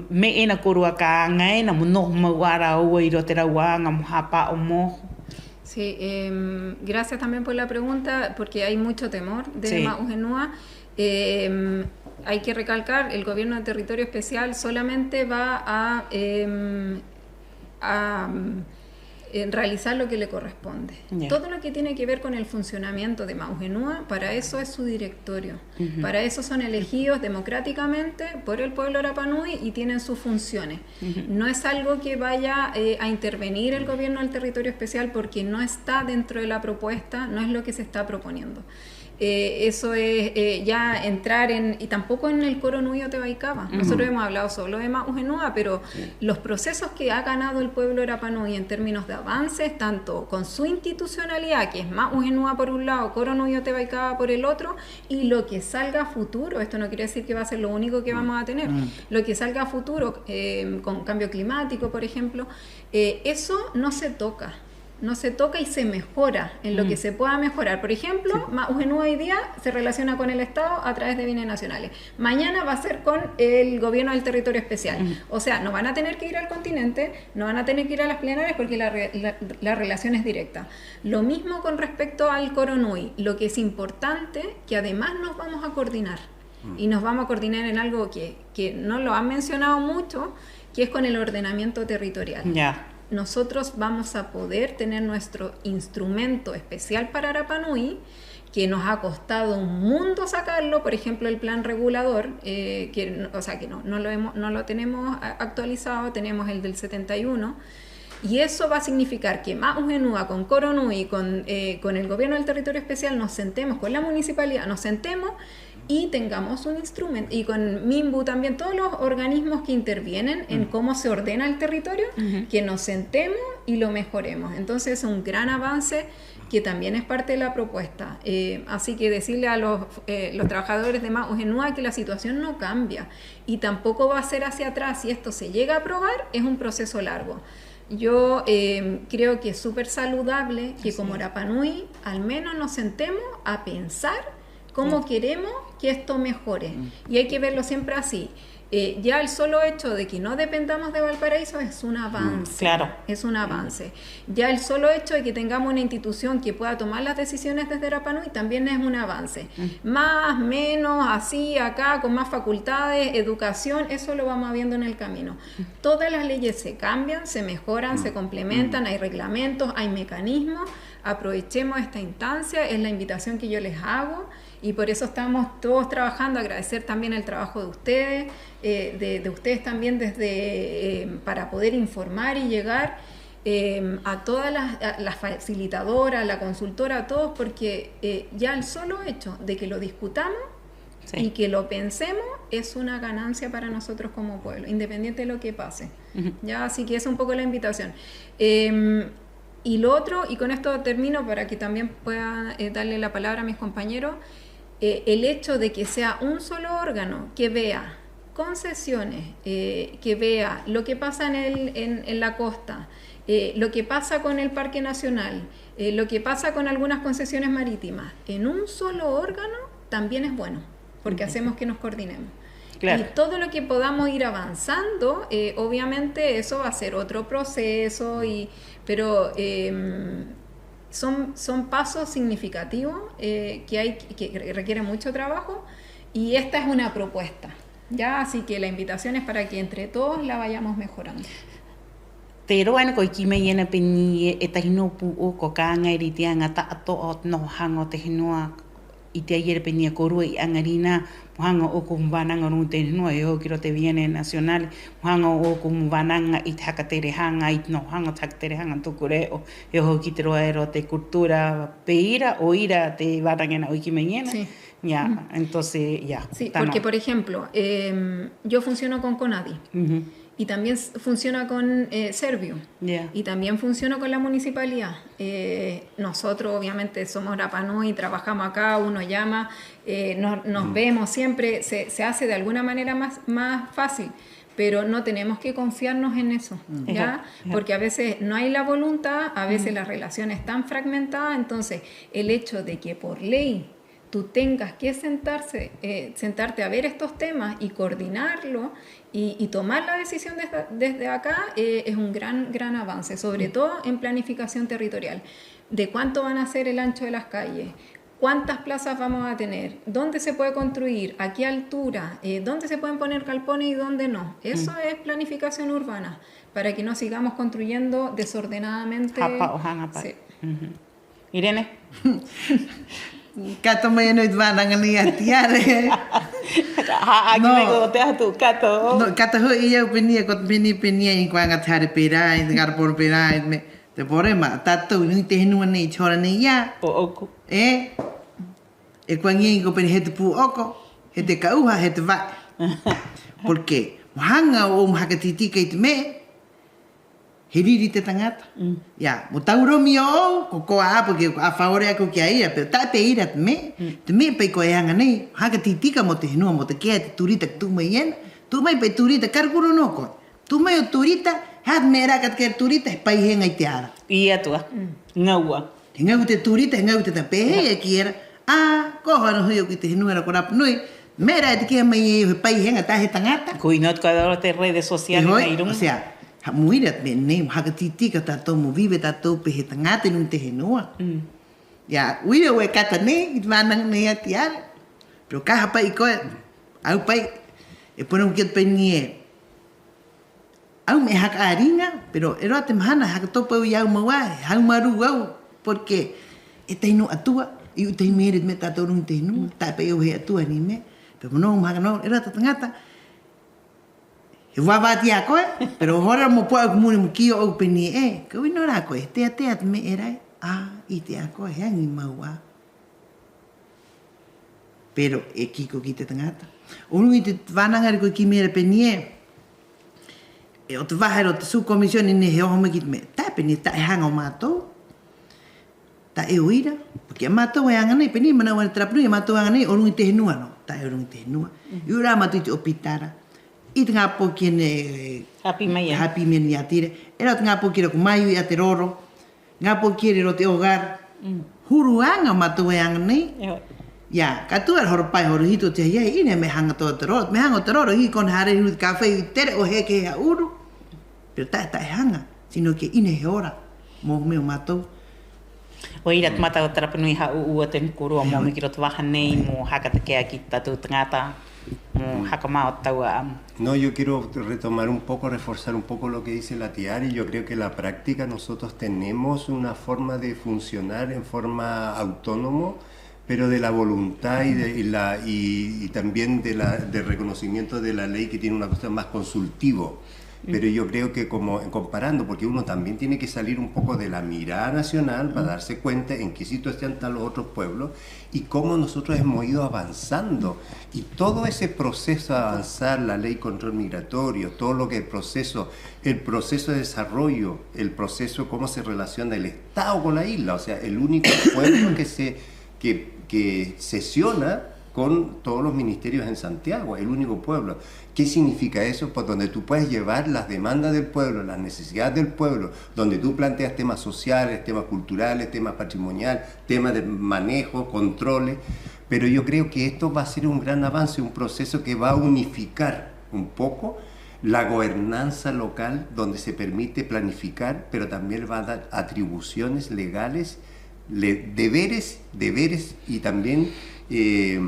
me'e ena kōrua ka aŋa ena mo noho mau 'ā rāua 'i roto i te rāua aŋa mo hāpa'o mo oho. Sí, em, gracias también por la pregunta, porque hay mucho temor de Ma'u Henua. Em, hay que recalcar, el gobierno de territorio especial solamente va a, em, a, mm, eh, realizar lo que le corresponde. Todo lo que tiene que ver con el funcionamiento de Ma'u Henua, para eso es su directorio. Para eso son elegidos democráticamente por el pueblo Rapa Nui y tienen sus funciones. No es algo que vaya, eh, a intervenir el gobierno del territorio especial porque no está dentro de la propuesta, no es lo que se está proponiendo. Eh, eso es, eh, ya entrar en, y tampoco en el Koro Nui o te Vaikava. Nosotros hemos hablado solo de Ma'u Henua, pero los procesos que ha ganado el pueblo Rapa Nui en términos de avances, tanto con su institucionalidad, que es Ma'u Henua por un lado, Koro Nui o te Vaikava por el otro, y lo que salga a futuro, esto no quiere decir que va a ser lo único que vamos a tener, lo que salga a futuro, eh, con cambio climático, por ejemplo, eh, eso no se toca. No se toca y se mejora en lo que se pueda mejorar. Por ejemplo, Ma'u Henua hoy día se relaciona con el Estado a través de bienes nacionales. Mañana va a ser con el gobierno del territorio especial. O sea, no van a tener que ir al continente, no van a tener que ir a las plenarias porque la re-, la, la relación es directa. Lo mismo con respecto al Koro Nui. Lo que es importante, que además nos vamos a coordinar. Y nos vamos a coordinar en algo que, que no lo han mencionado mucho, que es con el ordenamiento territorial. Nosotros vamos a poder tener nuestro instrumento especial para Rapa Nui, que nos ha costado un mundo sacarlo, por ejemplo, el plan regulador, eh, que, o sea, que no, no lo hemos, no lo tenemos a-, actualizado, tenemos el del setenta y uno, y eso va a significar que Ma'u Henua con Koro Nui, con, eh, con el gobierno del territorio especial, nos sentemos, con la municipalidad, nos sentemos y tengamos un instrumento, y con Minbu también, todos los organismos que intervienen en cómo se ordena el territorio, que nos sentemos y lo mejoremos. Entonces, es un gran avance que también es parte de la propuesta. Eh, así que decirle a los, eh, los trabajadores de Ma'u Henua que la situación no cambia y tampoco va a ser hacia atrás. Si esto se llega a aprobar, es un proceso largo. Yo, eh, creo que es súper saludable que como Rapa Nui al menos nos sentemos a pensar cómo queremos que esto mejore. Y hay que verlo siempre así. Eh, ya el solo hecho de que no dependamos de Valparaíso es un avance. Es un avance. Ya el solo hecho de que tengamos una institución que pueda tomar las decisiones desde Rapa Nui también es un avance. Más, menos, así, acá, con más facultades, educación, eso lo vamos viendo en el camino. Todas las leyes se cambian, se mejoran, se complementan, hay reglamentos, hay mecanismos. Aprovechemos esta instancia, es la invitación que yo les hago. Y por eso estamos todos trabajando, agradecer también el trabajo de ustedes, eh, de, de ustedes también desde, eh, para poder informar y llegar, eh, a todas las, a la facilitadora, a la consultora, a todos, porque, eh, ya el solo hecho de que lo discutamos y que lo pensemos es una ganancia para nosotros como pueblo, independiente de lo que pase. Ya, así que es un poco la invitación. Em, Y lo otro, y con esto termino para que también pueda, eh, darle la palabra a mis compañeros, eh, el hecho de que sea un solo órgano que vea concesiones, eh, que vea lo que pasa en el, en, en la costa, eh, lo que pasa con el Parque Nacional, eh, lo que pasa con algunas concesiones marítimas, en un solo órgano también es bueno, porque hacemos que nos coordinemos. Y todo lo que podamos ir avanzando, eh, obviamente eso va a ser otro proceso, y, pero, em, son, son pasos significativos, eh, que hay, que requieren mucho trabajo, y esta es una propuesta, ¿ya? Así que la invitación es para que entre todos la vayamos mejorando. Te roa ena ko kī mai ena pē nei ē, e tahi nō pū'oko ka aŋa era i te aŋa ta'ato'a o te noho haŋa o te henua, i te ai era pē nei ē kōrua i 'aŋarinā, mo haŋa ō'oku mo vānaŋa o ruŋa i te henua, e oho ki roto i te Bienes Nacionales, mo haŋa ō'oku mo vānaŋa i te haka tere haŋa, i te noho haŋa o te haka tere haŋa o tō'oku re'o, e oho ki te roa era o te cultura, pē ira, 'o ira te vānaŋa ena 'oi kī mai ena. Ya, entonces, ya. Sí, porque, por ejemplo, em, yo funciono con CONADI. Y también s-, funciona con, eh, Serviu. Y también funciona con la municipalidad. Eh, nosotros, obviamente, somos Rapa Nui, trabajamos acá, uno llama, eh, nos, nos vemos siempre, se, se hace de alguna manera más, más fácil. Pero no tenemos que confiarnos en eso, ¿ya? Porque a veces no hay la voluntad, a veces la relación es tan fragmentada, entonces el hecho de que por ley tú tengas que sentarse, eh, sentarte a ver estos temas y coordinarlo y, y tomar la decisión desde, desde acá, eh, es un gran, gran avance, sobre todo en planificación territorial, de cuánto van a ser el ancho de las calles, cuántas plazas vamos a tener, dónde se puede construir, a qué altura, eh, dónde se pueden poner galpones y dónde no. Eso es planificación urbana, para que no sigamos construyendo desordenadamente. Hāpa'o haŋa pa. Sí. Irene. Ka ta'a mai ena i te vānaŋa nei a Tiare. Ha'aki mai ko te atu, ka ta'a. No, ka ta'a ho'i i a au pē nei ē, ko te pē nei, pē nei ē, i kuā ŋā te hare pē rā, i te galpone pē rā, i te me'e. Te problema, a tātou 'i ruŋa i te henua nei, i te hora nei ia. Pū'oko. 'E, e kuā ŋē ko pē nei he te pū'oko, he te ka uha, he te va'e. Porque mo haŋa 'ou mo haka tī-tika i te me'e, he riri te taŋata. Ia, mo tauromi ō'ou, ko koa 'ā, porque a favor 'ā koe ki a ira, pero ta'e pē ira te me'e, te me'e pa'i koe e aŋa nei, mo haka tī-tika mo te henua, mo take'a e te tūrita ka tu'u mai ena, tu'u mai pa'i tūrita, ka rukuro nō koe. Tu'u mai o tūrita, he aha te me'e rā ka take'a e te tūrita, he paiheŋa i te ara. I a tua, ŋau 'ā. He ŋau te tūrita, he ŋau te taŋata, pē hē e kī era, 'ā, ko oho 'ana hui ō'oku i te henua era ko Rapa Nui, me'e rā e take'a mai e au he paiheŋa, ta'e he taŋata. Ko ira nō te kōrero te redes sociales nei 'i ruŋa. O sea, ha'amua ira te me'e nei, mo haka tī-tika tātou, mo vive tātou pē he taŋata 'i ruŋa i te henua. Ia, 'o ira au e kata nei i te vānaŋa nei a Tiare. Pero ka aha pa'i koe, a au pa'i, e pono ki a au te pē nei ē, a au me'e haka 'āriŋa, pero e roa te mahana haka topa au i a au mau 'ā, he haumārū au, porque e tahi nō 'atua, i u'i tahi mai era i te me'e tātou ruŋa i te henua, ta'e pa'i au he 'atua nei me'e, pero mo nō mo haka nō, e roa te taŋata, he vā-vā atu i a koe, pero hora mo pu'a ō'oku 'i muri mo kī ō'oku pē nei ē, ka u'i nō rā koe, he tea-tea te me'e era ē, 'ā, 'ite 'ā koe, he aŋi mau 'ā. Pero e kiko ki te taŋata. O ruŋa i te vānaŋa era koe kī mai era pē nei ē, e o te vaha era o te subcomisión nei he oho mai ki te me'e. Ta'e pē nei, ta'e haŋa o mātou. Ta'e o ira. Porque a mātou e aŋa nei, pē nei mana'u ena te Rapa Nui, a mātou e aŋa nei o ruŋa i te henua nō. Ta'e o ruŋa i te henua. I u'i rā a mātou i te 'ōpita ra, i te ŋā poki ena e hāpī mai ena i a Tire. E rā te ŋā poki era ko Mayu i a Te Roro. Ŋā poki era o te hogar. Huru aŋa mātou e aŋa nei. Ia, ka tu'u era hora pae, hora hitu o te ahi-ahi, 'ina he me'e haŋa tō Te Roro. Me'e haŋa o Te Roro, he kona hare huru te kafé, i tere o heke he ha'uru. Pero ta'e, ta'e haŋa, sino que 'ina he hora mo me'e o mātou. 'O ira te mata o te Rapa Nui ha'ū'ū o te kōrua mo mai ki roto vaha nei mo haka take'a ki te tātou taŋata. Mo haka mao tāua 'amo. No, yo quiero retomar un poco, reforzar un poco lo que dice la Tiare. Yo creo que la práctica nosotros tenemos una forma de funcionar en forma autónomo, pero de la voluntad y de, y la, y, y también de la, del reconocimiento de la ley que tiene una cosa más consultivo. Pero yo creo que como, comparando, porque uno también tiene que salir un poco de la mirada nacional para darse cuenta en qué situación están los otros pueblos y cómo nosotros hemos ido avanzando. Y todo ese proceso de avanzar la ley control migratorio, todo lo que el proceso, el proceso de desarrollo, el proceso cómo se relaciona el Estado con la isla, o sea, el único pueblo que se, que, que sesiona con todos los ministerios en Santiago, el único pueblo. ¿Qué significa eso? Por donde tú puedes llevar las demandas del pueblo, las necesidades del pueblo, donde tú planteas temas sociales, temas culturales, temas patrimonial, temas de manejo, controles. Pero yo creo que esto va a ser un gran avance, un proceso que va a unificar un poco la gobernanza local, donde se permite planificar, pero también le va a dar atribuciones legales, le-, deberes, deberes y también, eh,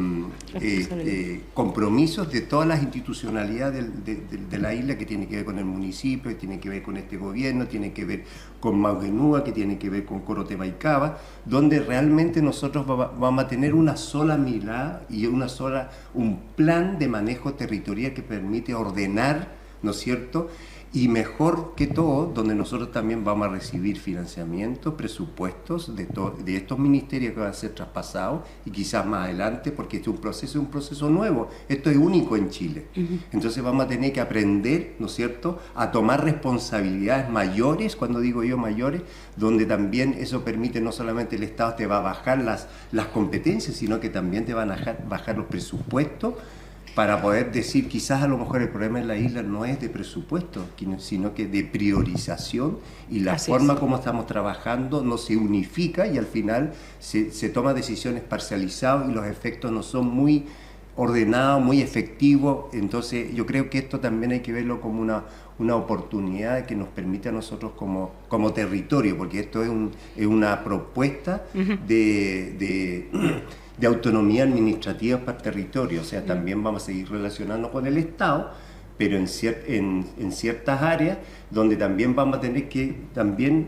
eh, eh, compromisos de todas las institucionalidades del, de, de, de la isla, que tiene que ver con el municipio, que tiene que ver con este gobierno, tiene que ver con Ma'u Henua, que tiene que ver con Koro te Vaikava, donde realmente nosotros va-, vamos a tener una sola mirada y una sola, un plan de manejo territorial que permite ordenar, ¿no es cierto? Y mejor que todo, donde nosotros también vamos a recibir financiamiento, presupuestos de to-, de estos ministerios que van a ser traspasados y quizás más adelante, porque este es un proceso, un proceso nuevo, esto es único en Chile. Entonces vamos a tener que aprender, ¿no es cierto?, a tomar responsabilidades mayores, cuando digo yo mayores, donde también eso permite, no solamente el Estado te va a bajar las, las competencias, sino que también te van a bajar, bajar los presupuestos. para poder decir, quizás a lo mejor el problema en la isla no es de presupuesto, quino-, sino que de priorización y la forma como estamos trabajando no se unifica y al final se, se toma decisiones parcializadas y los efectos no son muy ordenados, muy efectivos. Entonces, yo creo que esto también hay que verlo como una, una oportunidad que nos permite a nosotros como, como territorio, porque esto es un, es una propuesta de, de, de autonomía administrativa para el territorio. O sea, también vamos a seguir relacionando con el Estado, pero en cier-, en, en ciertas áreas donde también vamos a tener que también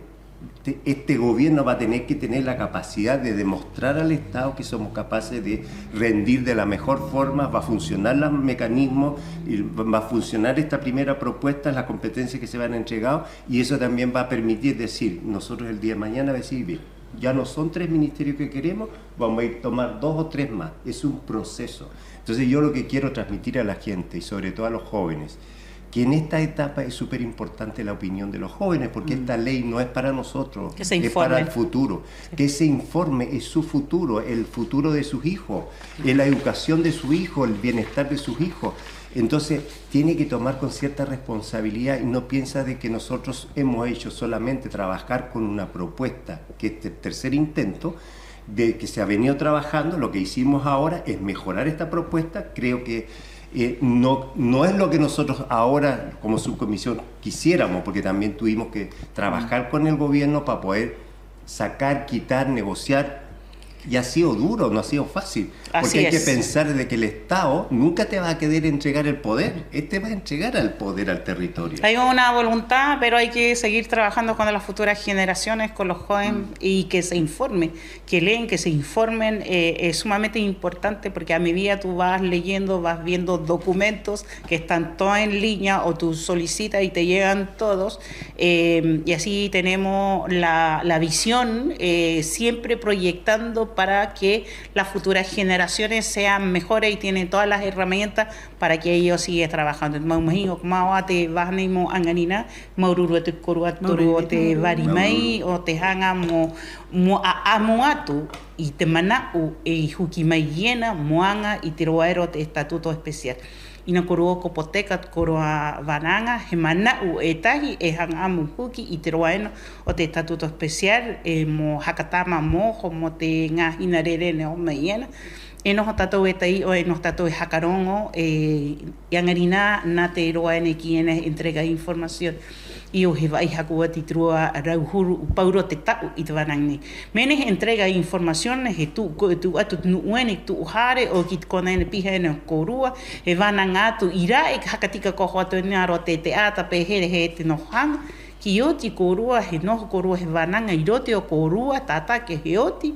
te-, este gobierno va a tener que tener la capacidad de demostrar al Estado que somos capaces de rendir de la mejor forma, va a funcionar los mecanismos, y va a funcionar esta primera propuesta, las competencias que se van a entregar, y eso también va a permitir decir, nosotros el día de mañana decir, bien, ya no son tres ministerios que queremos, vamos a ir tomar dos o tres más. Es un proceso. Entonces yo lo que quiero transmitir a la gente, y sobre todo a los jóvenes, que en esta etapa es súper importante la opinión de los jóvenes, porque esta ley no es para nosotros, es para el futuro. Que se informe, es su futuro, el futuro de sus hijos, es la educación de su hijo, el bienestar de sus hijos. Entonces, tiene que tomar con cierta responsabilidad y no piensa de que nosotros hemos hecho solamente trabajar con una propuesta, que este tercer intento, de que se ha venido trabajando, lo que hicimos ahora es mejorar esta propuesta. Creo que, eh, no, no es lo que nosotros ahora como subcomisión quisiéramos, porque también tuvimos que trabajar con el gobierno para poder sacar, quitar, negociar, y ha sido duro, no ha sido fácil, porque hay que pensar de que el Estado nunca te va a querer entregar el poder, él te va a entregar el poder al territorio. Hay una voluntad, pero hay que seguir trabajando con las futuras generaciones, con los jóvenes, y que se informe. Que leen, que se informen, eh, es sumamente importante porque a medida tú vas leyendo, vas viendo documentos que están todos en línea o tú solicitas y te llegan todos, eh, y así tenemos la, la visión, eh, siempre proyectando para que las futuras generaciones sean mejores y tienen todas las herramientas para que ellos sigan trabajando. Mau mahiŋo, ko mao 'ā te vaha nei mo 'aŋarinā, māuru-uru atu ki a kōrua te toru o te vari mai, o te haŋa mo, mo 'a'amu atu i te mana'u e huki mai ena mo aŋa i te roa era o te estatuto especial. 'Ina kōrua ko poteka, kōrua vānaŋa, he mana'u e tahi e haŋa 'ā mo huki i te roa ena o te estatuto especial, e mo haka tama mo oho mo te ŋā hina rere ena e oho mai ena. E noho tātou e tai'o, e noho tātou e haka roŋo, e, 'aŋarinā, nā te roa ena e kī ena entrega de información. 'Io, he va'i haku 'ā te rua rau huru paurō te ta'u i te vānaŋa nei. Me'e nei he entrega de información, he tu'u ko, tu'u atu te nu'u ena i te tu'u hare 'o ki te kona ena piha ena o kōrua, he vānaŋa atu 'i ra'e, ka haka tika ko oho atu ena a roto i te 'ata pē hē rā hē te noho haŋa. Ki oti kōrua, he noho kōrua he vānaŋa 'i roto i a kōrua, tātake he oti,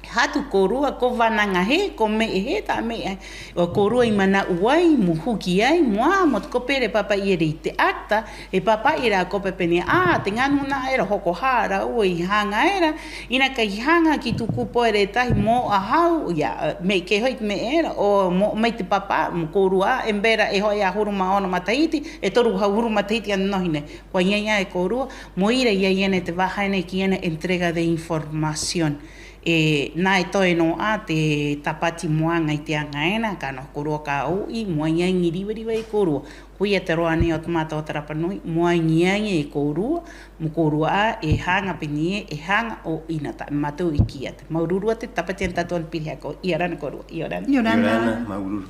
he hatu kōrua, ko vānaŋa hē, ko me'e hē, tā me'e hē. 'O kōrua i mana'u ai mo huki ai, mo aha, mo te, ko pē rā e pāpa'i era i te 'ata, e pāpa'i era a kope pē nei ē: 'Ā, te ŋā nūna'a era hoko hā a rāua i haŋa era, 'ina kai haŋa ki tū kupo era e tahi mo 'ahau, ia, me'e kē ho'i te me'e era, 'o mo, mai te pāpa'i mo kōrua 'ā, e bera e ho'e 'ahuru mā ono matahiti, e toru 'ahuru matahiti ana noho nei. Ko ai ai 'ā e kōrua, mo ira i ai ena te vaha ena e kī ena entrega de información. E, nā e toe nō 'ā te tāpati mo aŋa i te aŋa ena, ka noho kōrua ka u'i, mo aŋi-aŋi riva-riva i a kōrua. Koia te roa nei o te mata o te Rapa Nui, mo aŋi-aŋi e kōrua, mo kōrua 'ā e haŋa pē nei ē, e haŋa 'o 'ina ta'e mātou i kī atu. Māuru-uru atu, tāpati ena tātou ana piri haka 'ou. 'Iorana kōrua, 'iorana. 'Iorana. 'Iorana, māuru-uru.